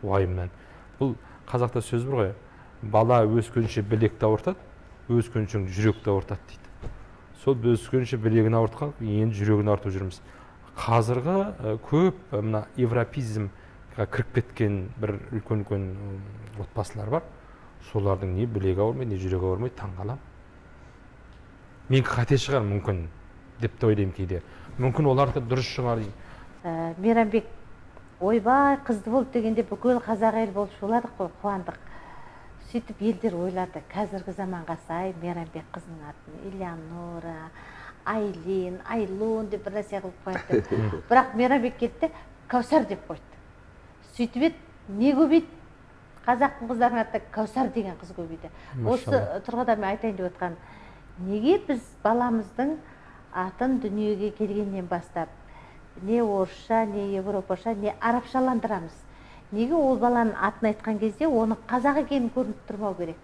Уайымнан. Бұл қазақта сөз бар ғой, бала өскенше білекті ауыртады, өскенше жүректі ауыртады дейді. Сол өскенше білегін ауыртқан, енді жүрегін ауыртып жүрміз. Қазіргі көп мына европеизмға кіріп кеткен бір үлкен-үлкен отбасылар бар. Солардың не білегі ауырмайды, не жүрегі ауырмайды, таңғаламын. Мен қате шығар мүмкін деп те ойлаймын кейде. Мүмкін олар да дұрыс шығар деймін. Мейрамбек, ойбай, қызды болды дегенде бүкіл қазақ ел болып шуладық қой, қуандық. Сөйтіп елдер ойлады, қазіргі заманға сай Мейрамбек қызының атын Элеонора, Айлин, Айлун деп бір нәрсе қылып қояды. Бірақ Мейрамбек келді, Кәусар деп қойды. Сөйтіп еді, не көбейді? Қазақтың қыздарының аты Кәусар деген қыз көбейді. Осы тұрғыда мен айтайын деп отқан, неге біз баламыздың атын дүниеге келгеннен бастап не орысша, не европаша, не арабшаландырамыз? Неге ол баланың атын айтқан кезде оның қазақ екенін көрініп тұрмау керек?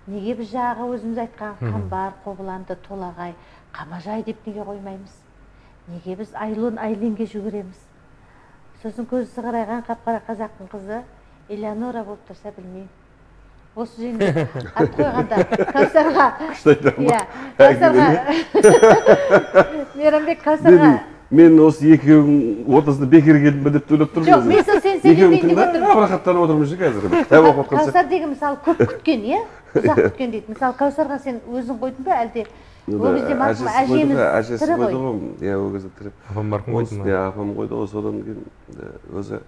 Неге біз жағы өзіміз айтқан Қамбар, Қобыланды, Толағай, Қамажай деп неге қоймаймыз? Неге біз Айлун, Айлинге жүгіреміз? Сосын көзі сығырайған қап-қара қазақтың қызы Элеонора болып тұрса білмеймін. Осы жөнінде ат қойғанда Кәусарға, иә, Кәусарға, Мейрамбек Кәусарға. Мен осы екеуінің ортасында бекер келдім бе деп төлеп тұрмын. Жоқ, мен сол сен сөйлемейін деп отырмын. Рахаттанып отырмын ше қазір. Кітап оқып отқан. Кәусар деген мысалы көп күткен, иә? Ұзақ күткен дейді. Мысалы Кәусарға сен өзің қойдың ба, әлде ол кезде марқұм әжеміз тірі ғой? Иә, ол кезде тірі. Апам марқұм қойды ма? Иә, апам қойды ғой. Содан кейін өзі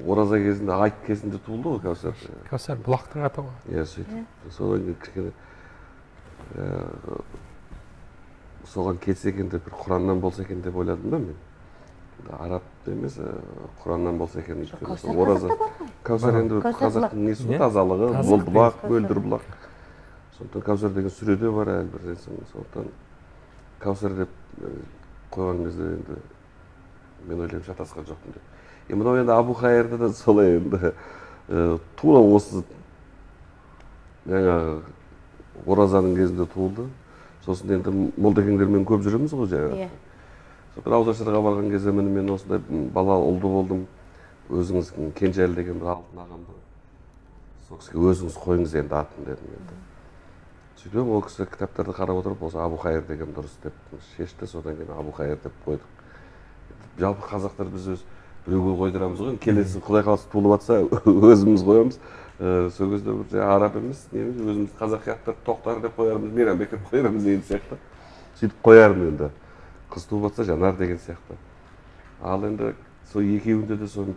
ораза кезінде, айт кезінде туылды ғой Кәусар. Кәусар бұлақтың аты ғой. Иә, сөйтіп. Содан кейін кішкене соған кетсе екен деп, бір Құраннан болса екен деп ойладым да мен. Араб емес, Құраннан болса екен. Ораза. Кәусар енді қазақтың несі ғой, тазалығы, бұлақ, мөлдір бұлақ. Сондықтан Кәусар деген сүреде бар әлі бір нәрсе. Сондықтан Кәусар деп қойған кезде енді мен ойлаймын шатасқан жоқпын деп. Мынау енді Абу Хайырда да солай енді тура осы жаңағы оразаның кезінде туылды. Сосын енді молдекеңдермен көп жүреміз ғой жаңағы. Бір ауызашарға барған кезде мен осындай бала ұлды болдым. Өзіңіз Кенжәлі деген бір алтын ағам бар. Сол кісіге өзіңіз қойыңыз енді атын дедім енді. Сөйтіп ол кісі кітаптарды қарап отырып, осы Абу Хайыр деген дұрыс деп шешті. Содан кейін Абу Хайыр деп қойдық. Жалпы қазақтар біз өз біреуге қойдырамыз ғой. Келесі Құдай қаласа туылып атса өзіміз қоямыз. Сол кезде бір араб емес, неміз өзіміз қазақи аттар Тоқтар деп қоярмыз, Мейрамбек деп қоярмыз деген сияқты. Сөйтіп қоярмын енді. Қыз туып атса Жанар деген сияқты. Ал енді сол екеуінде де сол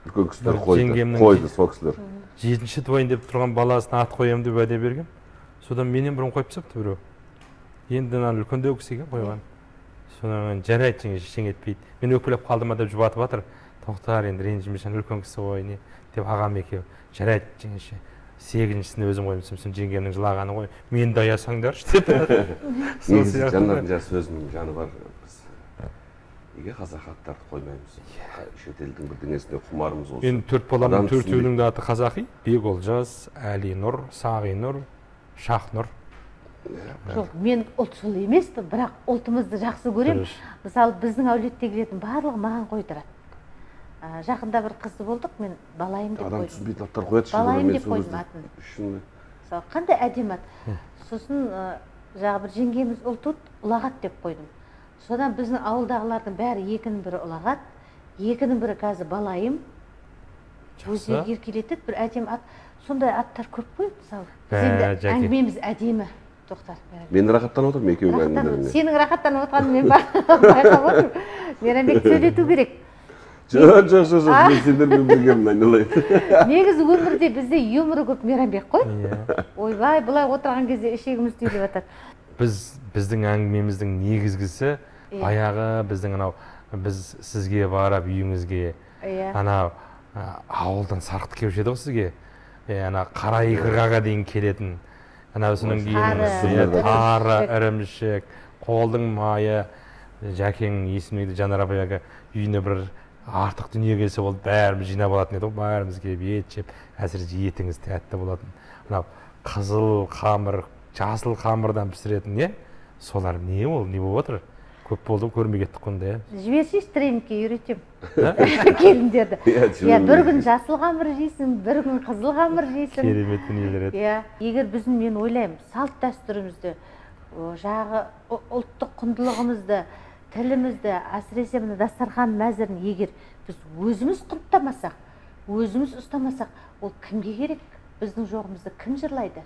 үлкен кісілер қойды, сол кісілер. 7-ші туайын деп тұрған баласына ат қоямын деп уәде берген. Содан менен бұрын қойып тастапты біреу. Енді ана үлкендеу кісіге қойған. Содан жарайды, жеңге ештеңе етпейді. Мен өкпелеп қалдым ба деп жұбатып жатыр. Тоқтар енді ренжімеші, үлкен кісі ғой не деп ағам екеуі. Жарайды жеңеше. 8-шісін өзім қойып түсімсін, жеңгемнің жылағаны ғой. Мені де аясаңдаршы деп. Сол сияқты. Жанардың жас өзінің жаны бар. Біз неге қазақ аттарды қоймаймыз? Шетелдің бірдеңесіне құмарымыз осы. Мен 4 баламның төртеуінің де аты қазақи. Беколжас, Әлинұр, Сағинұр, Шахнұр. Жоқ, мен ұлтшыл емеспін, бірақ ұлтымызды жақсы көремін. Мысалы, біздің әулеттегілердің барлығы маған қойдырады. Жақында бір қызды болдық, мен Балайым деп қойдым. Адам түсінбейтін аттар қояды. Балайым деп қойдым атын. Мысалы, қандай әдемі ат. Сосын жағы бір жеңгеміз ұл туды, Ұлағат деп қойдым. Содан біздің ауылдағылардың бәрі екінің бірі Ұлағат, екінің бірі қазір Балайым. Өзіне еркелетеді бір әдемі ат. Сондай аттар көп қой, мысалы. Біз енді әңгімеміз әдемі, Тоқтар. Мен рахаттанып отырмын екеуінің әңгімелеріне. Сенің рахаттанып отырғанын мен байқап отырмын. Мейрамбек сөйлету керек. Жоқ, жоқ, жоқ, мен сендермен біргемін, айналайын. Негізі өмірде бізде юморы көп Мейрамбек қой. Ойбай, былай отырған кезде ішегіміз түйіліп жатады. Біздің әңгімеміздің негізгісі баяғы біздің анау, біз сізге барып үйіңізге, анау ауылдан сарқыт келуші еді ғой сізге, ана қара иқырғаға дейін келетін, анау содан кейін тары, ірімшік, қолдың майы, Жәкең есімде Жанар апай әке үйіне бір артық дүние келсе болды, бәріміз жинап алатын еді ғой, бәріміз келіп ет жеп, әсіресе етіңіз тәтті болатын. Анау қызыл қамыр, жасыл қамырдан пісіретін, не? Солар не ол, не болып отыр? Көп болды, көрмей кеттік қонда, иә. Жіберсейші тренингке, үйретем келіндерді. Иә, бір күн жасыл қамыр жейсің, бір күн қызыл қамыр жейсің. Керемет дүниелер еді. Иә, егер біздің, мен ойлаймын, салт дәстүрімізді, жағы ұлттық құндылығымызды, тілімізді, әсіресе мына дастархан мәзірін егер біз өзіміз құнттамасақ, өзіміз ұстамасақ, ол кімге керек? Біздің жоғымызды кім жырлайды?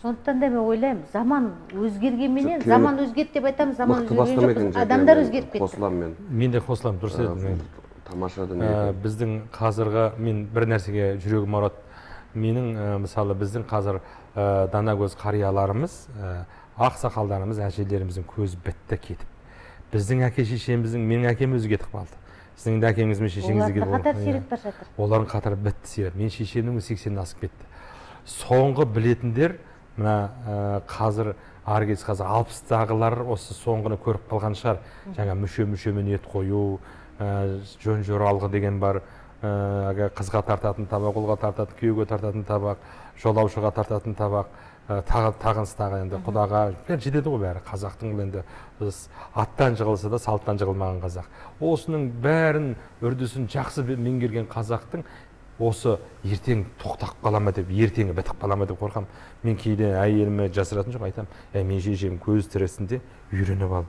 Сондықтан да мен ойлаймын, заман өзгергенменен, заман өзгерді деп айтамыз, заман өзгерген жоқ, адамдар өзгеріп кетті. Қосыламын мен. Мен де қосыламын, дұрыс айтасың. Тамаша дүние. Біздің қазіргі, мен бір нәрсеге жүрегім ауырады. Менің, мысалы, біздің қазір данагөз қарияларымыз, ақсақалдарымыз, әжелеріміздің көзі бітті кетіп. Біздің әке шешеміздің, менің әкем өзі кетіп қалды. Сіздің де әкеңіз мен шешеңіз де кетіп қалды. Олардың қатары сиреп бара жатыр. Олардың қатары бітті сиреп. Мен шешемнің 80-нен асып кетті. Соңғы білетіндер, мына қазір ары кетсе қазір 60-тағылар осы соңғыны көріп қалған шығар. Жаңа мүше-мүшемен ет қою, жөн жоралғы деген бар, қызға тартатын табақ, ұлға тартатын, күйеуге тартатын табақ, жолаушыға тартатын табақ, тағыныстағы енді құдаға жетеді ғой бәрі. Қазақтың бұл енді аттан жығылса да салттан жығылмаған қазақ. Осының бәрін үрдісін жақсы меңгерген қазақтың осы ертең тоқтап қала ма деп, ертеңі бітіп қала ма деп қорқам. Мен кейде әйеліме жасыратын жоқ, айтам, мен шешем көз тірісінде үйреніп ал.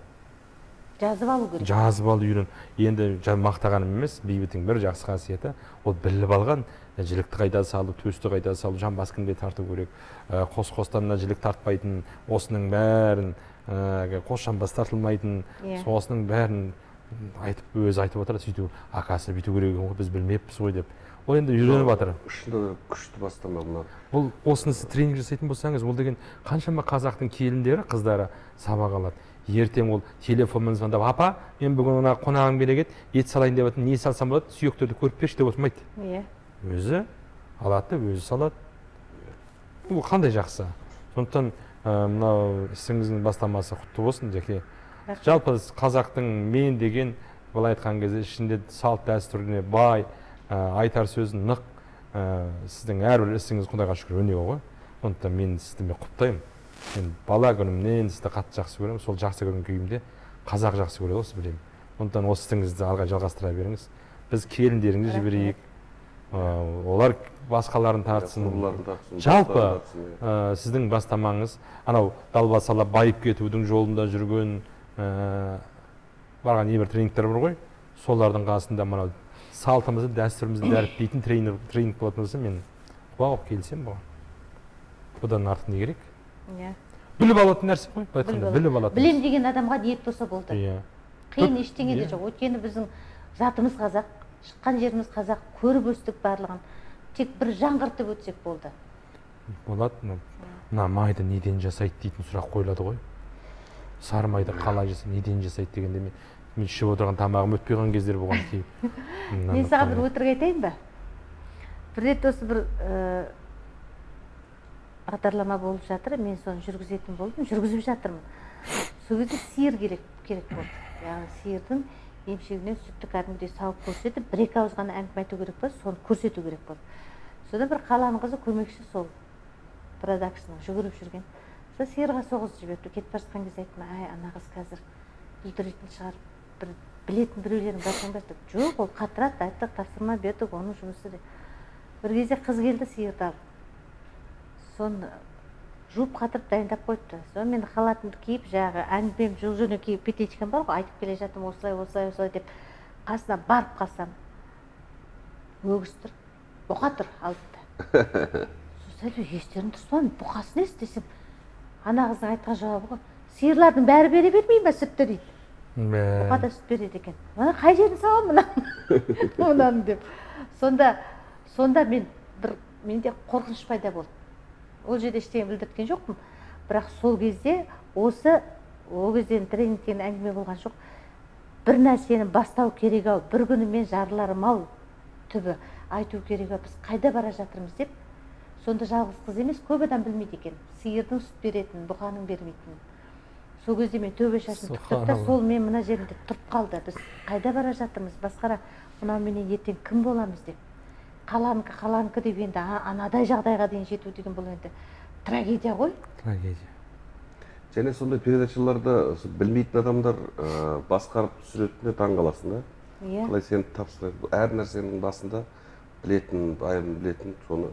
Жазып алу керек. Жазып ал, үйрен. Енді мақтағаным емес, Бейбіттің бір жақсы қасиеті, ол біліп алған, жілікті қайда салып, төсті қайда салып, жамбас кімге тарту керек, қос-қостан жілік тартпайтын, осының бәрін, қос жамбас тартылмайтын, осының бәрін айтып, өзі айтып отырады, сөйту, акасы бүйту керек екен ғой, біз білмеппіз ғой деп. Ол енді үйреніп жатыр. Шынында күшті бастама мына. Бұл осыны сіз тренинг жасайтын болсаңыз, ол деген қаншама қазақтың келіндері, қыздары сабақ алады. Ертең ол телефонмен звондап, апа, мен бүгін мына қонағым келе еді, ет салайын деп жатырмын, не салсам болады, сүйектерді көріп берші деп отырмайды. Иә. Өзі алады, өзі салады. Бұл қандай жақсы. Сондықтан мынау ісіңіздің бастамасы құтты болсын, жеке. Жалпы қазақтың мен деген, былай айтқан кезде ішінде салт дәстүріне бай, айтар сөзі нық, сіздің әрбір ісіңіз Құдайға шүкір өнеге ғой. Сондықтан мен сізді мен құптаймын. Мен бала күнімнен сізді қатты жақсы көремін. Сол жақсы көрген күйімде қазақ жақсы көреді осы білемін. Сондықтан осы ісіңізді алға жалғастыра беріңіз. Біз келіндеріңізді жіберейік. Олар басқаларын тартсын. Жалпы сіздің бастамаңыз анау далбасалап байып кетудің жолында жүрген барған небір тренингтер бар ғой. Солардың қасында мынау салтымызды, дәстүрімізді дәріптейтін тренинг болатын болса, мен құба-құп келісемін бұған. Бұдан артық не керек? Иә. Біліп алатын нәрсе ғой, былай айтқанда, біліп алатын. Білем деген адамға ниет болса болды. Иә. Қиын ештеңе де жоқ. Өйткені біздің затымыз қазақ, шыққан жеріміз қазақ, көріп өстік барлығын. Тек бір жаңғыртып өтсек болды. Болады. Мына майды неден жасайды дейтін сұрақ қойылады ғой. Сары майды қалай жасайды, неден жасайды дегенде мен ішіп отырған тамағым өтпей қалған кездер болған кейіп. Мен саған бір өтірік айтайын ба? Бір рет осы бір бағдарлама болып жатыр, мен соны жүргізетін болдым, жүргізіп жатырмын. Сол кезде сиыр керек болды. Яғни сиырдың емшегінен сүтті кәдімгідей сауып көрсетіп, бір-екі ауыз ғана әңгіме айту керек болды, соны көрсету керек болды. Содан бір қаланың қызы көмекші сол продакшнның жүгіріп жүрген. Сол сиырға соғызып жіберіпті. Кетіп бара жатқан кезде айттым, ай, ана қыз қазір бүлдіретін шығар, бір Білетін біреулерің барсаңдар деп. Жоқ, ол қатырады, айттық, тапсырма бердік, оның жұмысы деп. Бір кезде қыз келді сиырды алып. Соны жуып қатырып дайындап қойыпты. Соны мен халатымды киіп, жаңағы әңгімем жол жөнекей петличкам бар ғой, айтып келе жатырмын осылай, осылай, осылай деп. Қасына барып қалсам, өгіз тұр, бұқа тұр алдында. Сосын естерің дұрыс па, бұқасы несі десем, ана қыздың айтқан жауабы ғой, сиырлардың бәрі бере бермей ме сүтті дейді. Бұқа да сүт береді екен. Мына қай жерін саламын мынаны деп. Сонда мен бір менде қорқыныш пайда болды. Ол жерде ештеңе білдірткен жоқпын. Бірақ сол кезде осы ол кезден тренингтен әңгіме болған жоқ. Бір нәрсені бастау керек ау, бір күні мен жарыларым ау түбі айту керек ау, біз қайда бара жатырмыз деп. Сонда жалғыз қыз емес, көп адам білмейді екен. Сиырдың сүт беретінін, бұқаның бермейтінін. Сол кезде мен төбе шашым тіктіп та, сол мен мына жерімде тұрып қалды. Біз қайда бара жатырмыз, басқара мынауменен ертең кім боламыз деп. Қаланікі, қаланікі деп енді анадай жағдайға дейін жету деген бұл енді трагедия ғой. Трагедия. Және сондай передачаларды білмейтін адамдар басқарып түсіретініне таң қаласың да. Қалай сені тапсырады. Әр нәрсенің басында білетін, байын білетін, соны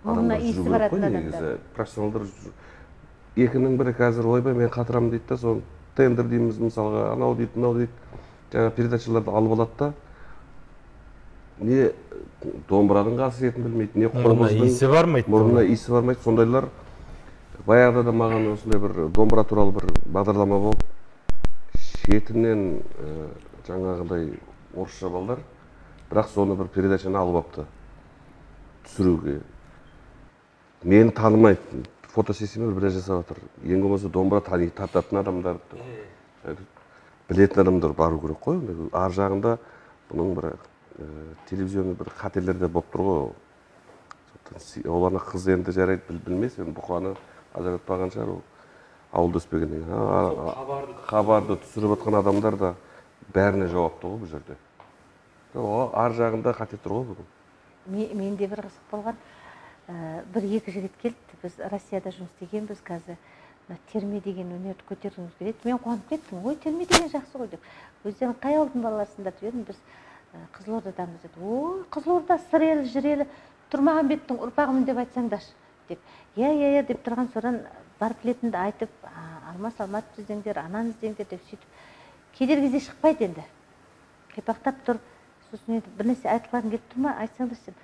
адамдар жүру керек қой негізі. Профессионалдар екінің бірі қазір ойбай мен қатырамын дейді да, соны тендер дейміз мысалға, анау дейді, мынау дейді. Жаңа передачаларды алып алады да, не домбыраның қасиетін білмейді, не қобыздың иісі бармайды, мұрнына иісі бармайды. Сондайлар баяғыда да маған осындай бір домбыра туралы бір бағдарлама болып, шетінен жаңағыдай орысша балдар, бірақ соны бір передачаны алып апты түсіруге. Мені танымайды, фотосессиямен бір жасап жатыр. Ең болмаса домбыра тани тартатын адамдар, білетін адамдар бару керек қой. Ар жағында бұның бір телевизионный бір қателер де болып тұр ғой. Ол ана қыз енді жарайды білмес, енді бұқаны ажыратпаған шығар ол. Ауылда өспегеннен кейін. Хабарды түсіріп жатқан адамдар да бәріне жауапты ғой бұл жерде. Ар жағында қате тұр ғой бүгін. Менде бір қызық болған. Бір екі жігіт келді, біз Россияда жұмыс істегенбіз, қазір терме деген өнерді көтергіміз келеді. Мен қуанып кеттім, ой, терме деген жақсы ғой деп. Өздерің қай ауылдың балаларысыңдар деп едім, біз Қызылордадамыз деді. Ой, Қызылорда сыр елі, жыр елі, Тұрмағамбеттің ұрпағымын деп айтсаңдаршы деп. Иә, иә, иә деп тұрған содан барып білетінді айтып, Алмас Алматов іздеңдер, ананы іздеңдер деп сөйтіп. Кейдер кезде шықпайды енді. Қипақтап тұр, сосын енді бір нәрсе айтқыларың келіп тұр ма, айтсаңдаршы деп.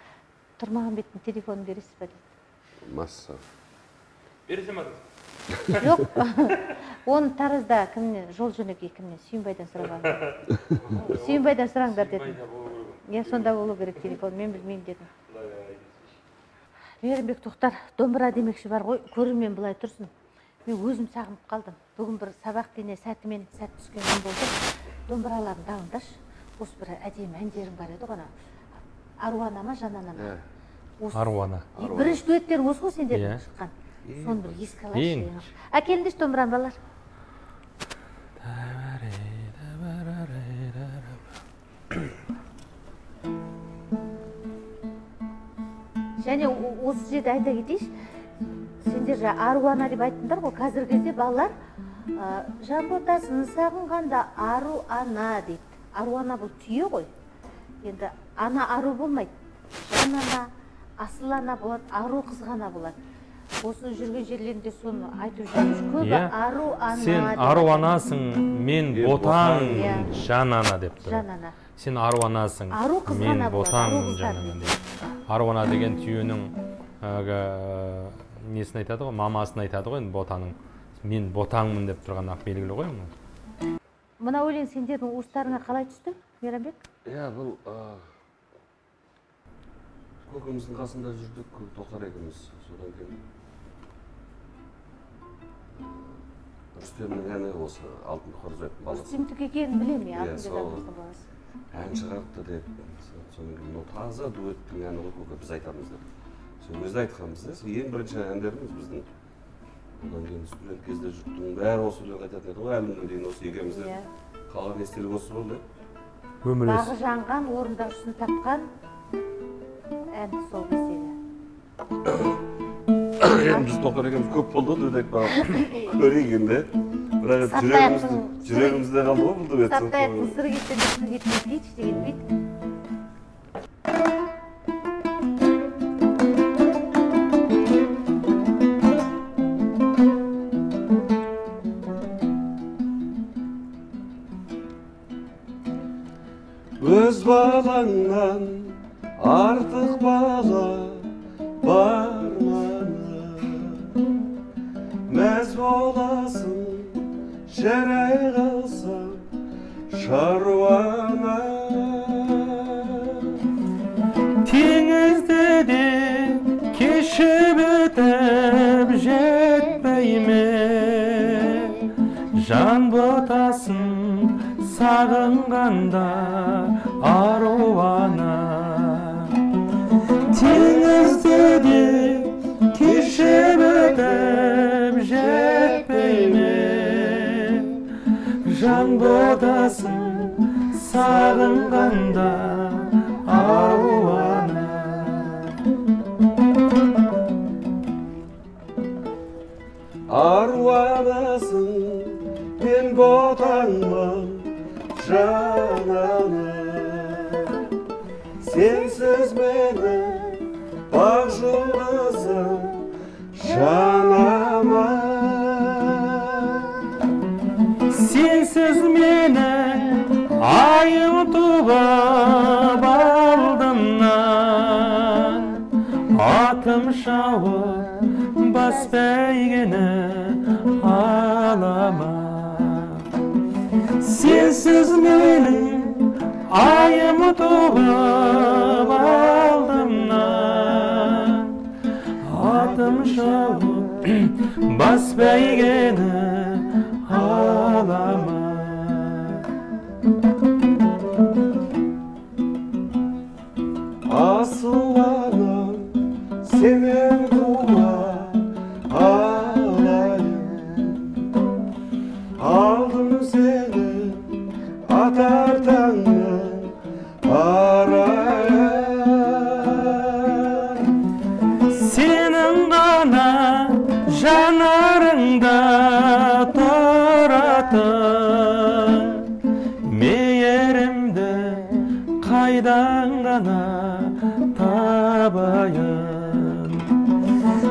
Тұрмағамбеттің телефонын бересіз ба дейді. Масса. Бересің ба? Жоқ. Оны Таразда кімнен, жол жөнекей кімнен, Сүйінбайдан сұрап алдым. Сүйінбайдан сұраңдар дедім. Иә, сонда болу керек телефон, мен білмеймін дедім. Мейрамбек Тоқтар, домбыра демекші бар ғой, көрермен былай тұрсын. Мен өзім сағынып қалдым. Бүгін бір сабақ дене сәтімен сәт түскен күн болды. Домбыраларыңды алыңдаршы. Осы бір әдемі әндерің бар еді ғой ана. Аруана ма, Жанана ма? Аруана. Бірінші дуэттерің осы ғой сендердің шыққан. Соны бір еске алайықшы. Әкеліңдерші домбыраны, балалар. Және осы жерде айта кетейінші, сендер жаңа Аруана деп айттыңдар ғой, қазіргі кезде балалар Жанботасын сағынғанда ару ана дейді. Аруана бұл түйе ғой. Енді ана ару болмайды. Жан ана, асыл ана болады, ару қыз ғана болады. Осыны жүрген жерлерінде соны айтып жүрміз. Көбі ару ана. Сен ару анасың, мен ботаң, жан ана деп тұр. Жан ана. Сен ару анасың, мен ботаң, жан ана деп. Ару ана деген түйенің несін айтады ғой, мамасын айтады ғой, енді ботаның. Мен ботаңмын деп тұрған ақ белгілі ғой. Мына өлең сендердің уыстарыңа қалай түсті, Мейрамбек? Иә, бұл көкеміздің қасында жүрдік, Тоқтар екеуміз. Содан кейін Рүстемнің әні осы Алтын Қорзаевтың баласы. Рүстемдікі екенін білемін, Алтынбек ағамыздың баласы. Ән шығарыпты деп, содан кейін мынау таза дуэттің әні ғой көке, біз айтамыз деп. Сол кезде айтқанбыз да, ең бірінші әндеріміз біздің. Одан кейін студент кезде жұрттың бәрі осы өлең айтатын еді ғой, әлі күнге дейін осы екеумізде қалған естелік осы болды. Бағы жанған, орындаушысын тапқан ән сол кездегі. Енді біз Тоқтар екеуміз көп болды ғой, дуэт айтпаған. Көрейік енді. Бірақ жүрегімізде қалды ғой бұл дуэт. Сартаяқтың сыры кетсе де сыр кетпейді дейді, ештеңе етпейді. Өз балаңнан артық бала бар мана, мәз боласың жарай қалсам шаруаңа. Теңізді де кешіп өтіп жетпей ме, жан ботасын сағынғанда аруана. Теңізді де кешіп өтіп жетпей ме, жан ботасын сағынғанда аруана. Аруанасың, мен ботаңмын жанана. Сенсіз менің бақ жұлдызым жанама. Сенсіз менің айым туып алдымнан, атым шауып бас бәйгені алама. Сенсіз менің айым туып алдымнан, атым шауып бас бәйгені алама. Асыл анам, сенен тума алайын, алдым сені атар таңның арайын. Сенің ғана жанарыңда тұратын мейірімді қайдан ғана табайын.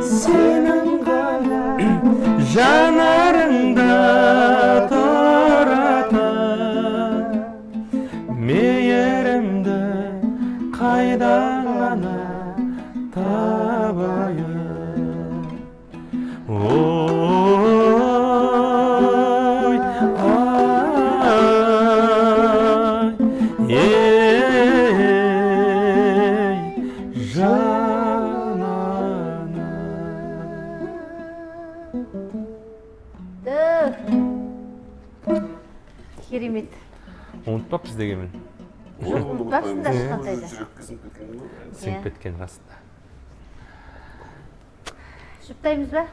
Сенің ғана жанарыңда тұратын мейірімді қайдан ғана табайын. Ой, ай, ей, жанана. Керемет. Ұмытпаппыз дегенмен. Ұмытпапсыңдар ешқандай да. Жүрекке сіңіп кеткен ғой. Сіңіп кеткен расында. Жұптаймыз ба?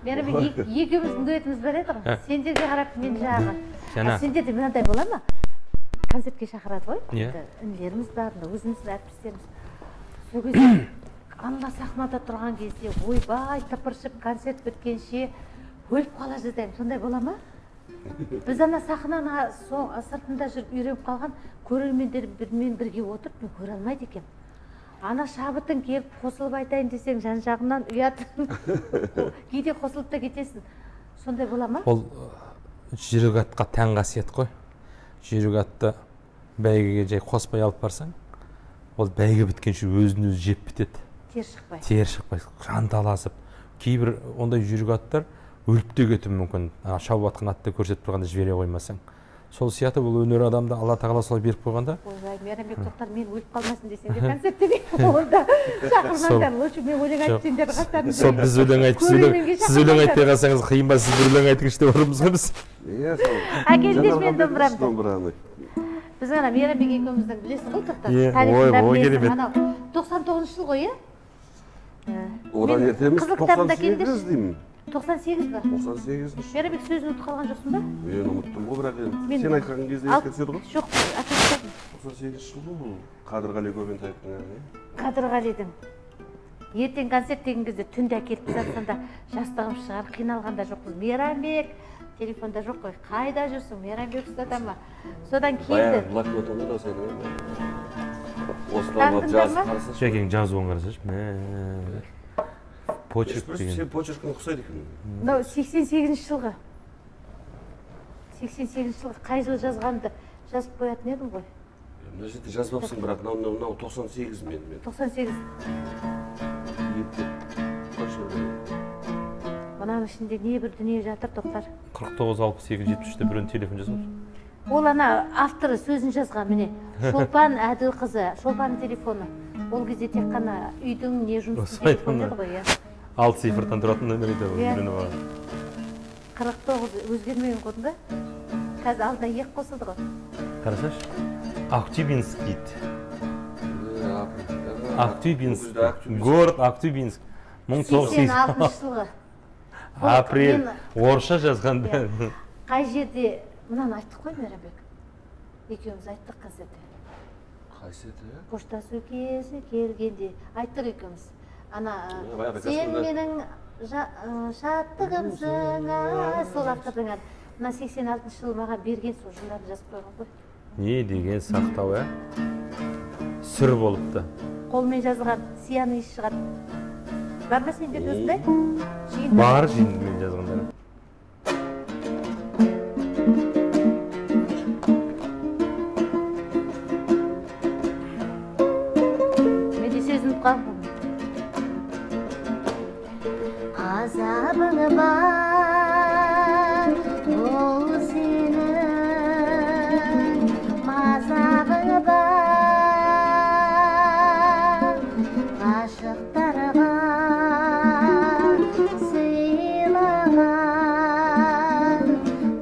Мейрамбек, екеуміздің дуэтіміз бар еді ғой. Сендерге қарап мен жағы. Сендерде мынандай бола ма? Концертке шақырады ғой. Інілеріміз бар, өзіміздің әріптестеріміз. Сол кезде ана сахнада тұрған кезде ойбай тыпыршып концерт біткенше өліп қала жаздаймын. Сондай бола ма? Біз ана сахнаның сыртында жүріп үйреніп қалған көрермендермен бірге отырып мен көре алмайды екенмін. Ана шабытың келіп қосылып айтайын десең жан жағынан ұят. Кейде қосылып та кетесің. Сондай бола ма? Ол жүйрік атқа тән қасиет қой. Жүйрік атты бәйгеге жай қоспай алып барсаң, ол бәйге біткенше өзін өзі жеп бітеді. Тер шықпай. Тер шықпай, жанталасып. Кейбір ондай жүйрік аттар өліп те кетуі мүмкін. Шауып атқан атты көрсетіп тұрғанда жібере қоймасаң. Сол сияқты бұл өнер адамды Алла тағала солай беріп қойғанда. Ойбай, Мейрамбек тоқтар, мен өліп қалмасын десең де концертте онда шақырмаңдар. Лучше мен өлең айтып сендерді қастарыңызда. Сол біз өлең айтып, сіз өлең айтпай қалсаңыз қиын ба, сіз бір өлең айтыңызшы деп отырмыз ғой біз. Иә, сол. Әкеліңдерші мен домбырамды. Біз ана Мейрамбек екеуміздің білесің ғой тоқтар. Ой, ой, керемет. Анау 99 жыл ғой, иә? Одан ерте емес, 98 деймін. 98 ба? 98-ші. Мейрамбек, сөзін ұмытып қалған жоқсың ба? Мен ұмыттым ғой, бірақ енді сен айтқан кезде еске түседі ғой. Жоқ, әкеліп. 98 жыл бұл Қадырғали Көбентаевтың әні. Қадырғалидың. Ертең концерт деген кезде түнде әкеліп тастасаң да жастығым шығар, қиналған да жоқпыз. Мейрамбек, Телефонда жоқ қой. Қайда жүрсің? Мейрамбек ұстата ма? Содан келді. Баяғы блокнотыңды да сенің. Осыдан жазып қарасашы. Жәкең жазуын қарасашы. Почерк деген. Сен почеркің ұқсайды екен. Мынау 88-ші жылғы. 88-ші жылғы қай жылы жазғанымды жазып қоятын едім ғой. Мына жерде жазбапсың, бірақ мынау 98 мен. 98. Мынаның ішінде не бір дүние жатыр, Тоқтар. 49, 68, 73-те біреудің телефон жазып. Ол ана авторы сөзін жазған, міне. Шолпан Әділқызы, Шолпанның телефоны. Ол кезде тек қана үйдің не жұмыстың телефоны еді ғой, иә. 6 цифрдан тұратын нөмір еді ол, Иә. үйреніп алған. 49 өзгермеген көрдің бе? Қазір алдына 2 қосылды ғой. Қарасайшы. Актюбинск дейді. Актюбинск. Город Актюбинск. 86 жылғы. Апрель. Орысша жазған. Қай жерде, мынаны айттық қой, Мейрамбек. Екеуміз айттық концертте. Қайсы еді? Қоштасу кезі келгенде айттық екеуміз. Ана, сен менің шаттығымсың, сол автордың аты. Мына 86 жылы маған берген сол жылдарды жазып қойған ғой. Не деген сақтау, ә? Сүр болыпты. Қолмен жазылған, сияның иісі шығады. Бар ма сенде осындай? Бар, мен жазғандар. Мен де сезініп қалдым. Азабың бар, бұл сенің мазағың бар, ғашықтарға сыйлаған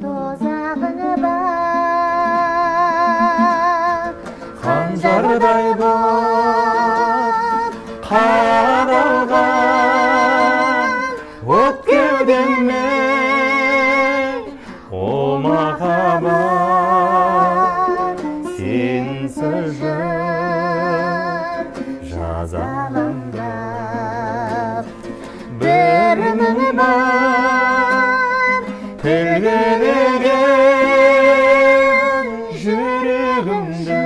тозағың бар, қанжардай боп қадалған от кеудеме о махаббат, сенсіз жыр жазалаңдап бір мың бар тілгілеген жүрегімді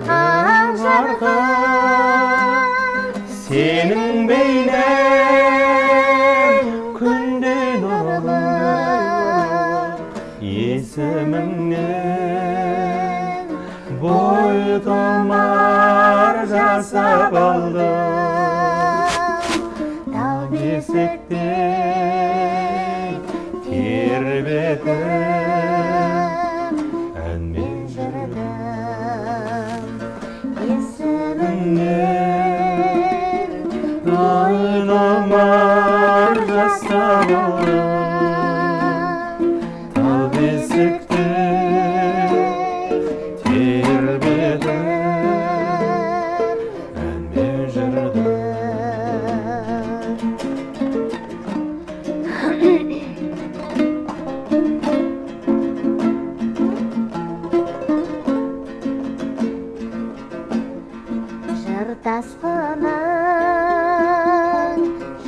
ақ жарқын сенің бейнең күнде нұрлы есіміңнен бойтұмар жасап алдым. Тал бесікте тербетіп әнмен жырдым есіміңнен бойтұмар жасап алдым. Тал бесікте тербетіп әнмен жырдым. Жыр тасқының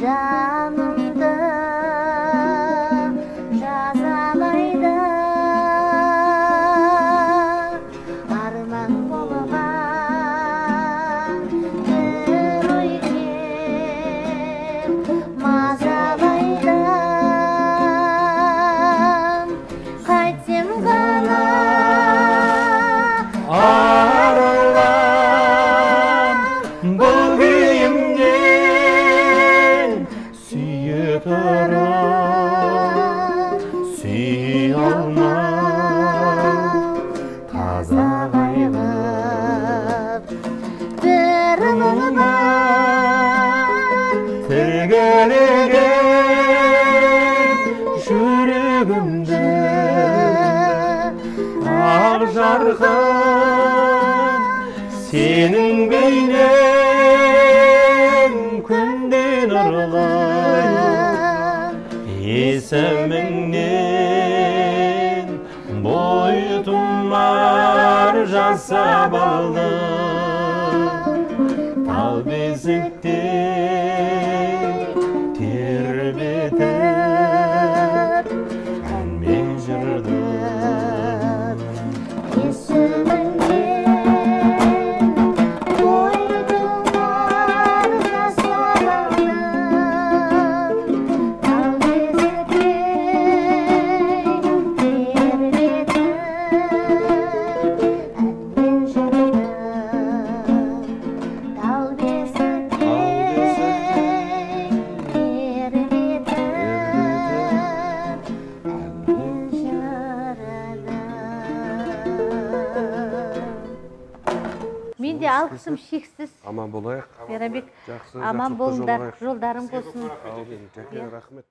жанымды жазалайды, арман болған бір ой кеп мазалайды, қайтсем ғана арылам бұл күйімнен, сүйе тұрып сүйе алмай таза қайғып бір мың бар тілгілеген жүрегімді ақ жарқын сенің бейнең күнде нұрлы есіміңнен бойтұмар жасап алдым. Тал бесікте тербетіп Менің де алғысым шексіз. Аман болайық. Мейрамбек, Жақсы, аман жақсылықта болыңдар, жолығайық. Жолдарың болсын. Әумин, Жәке, рахмет.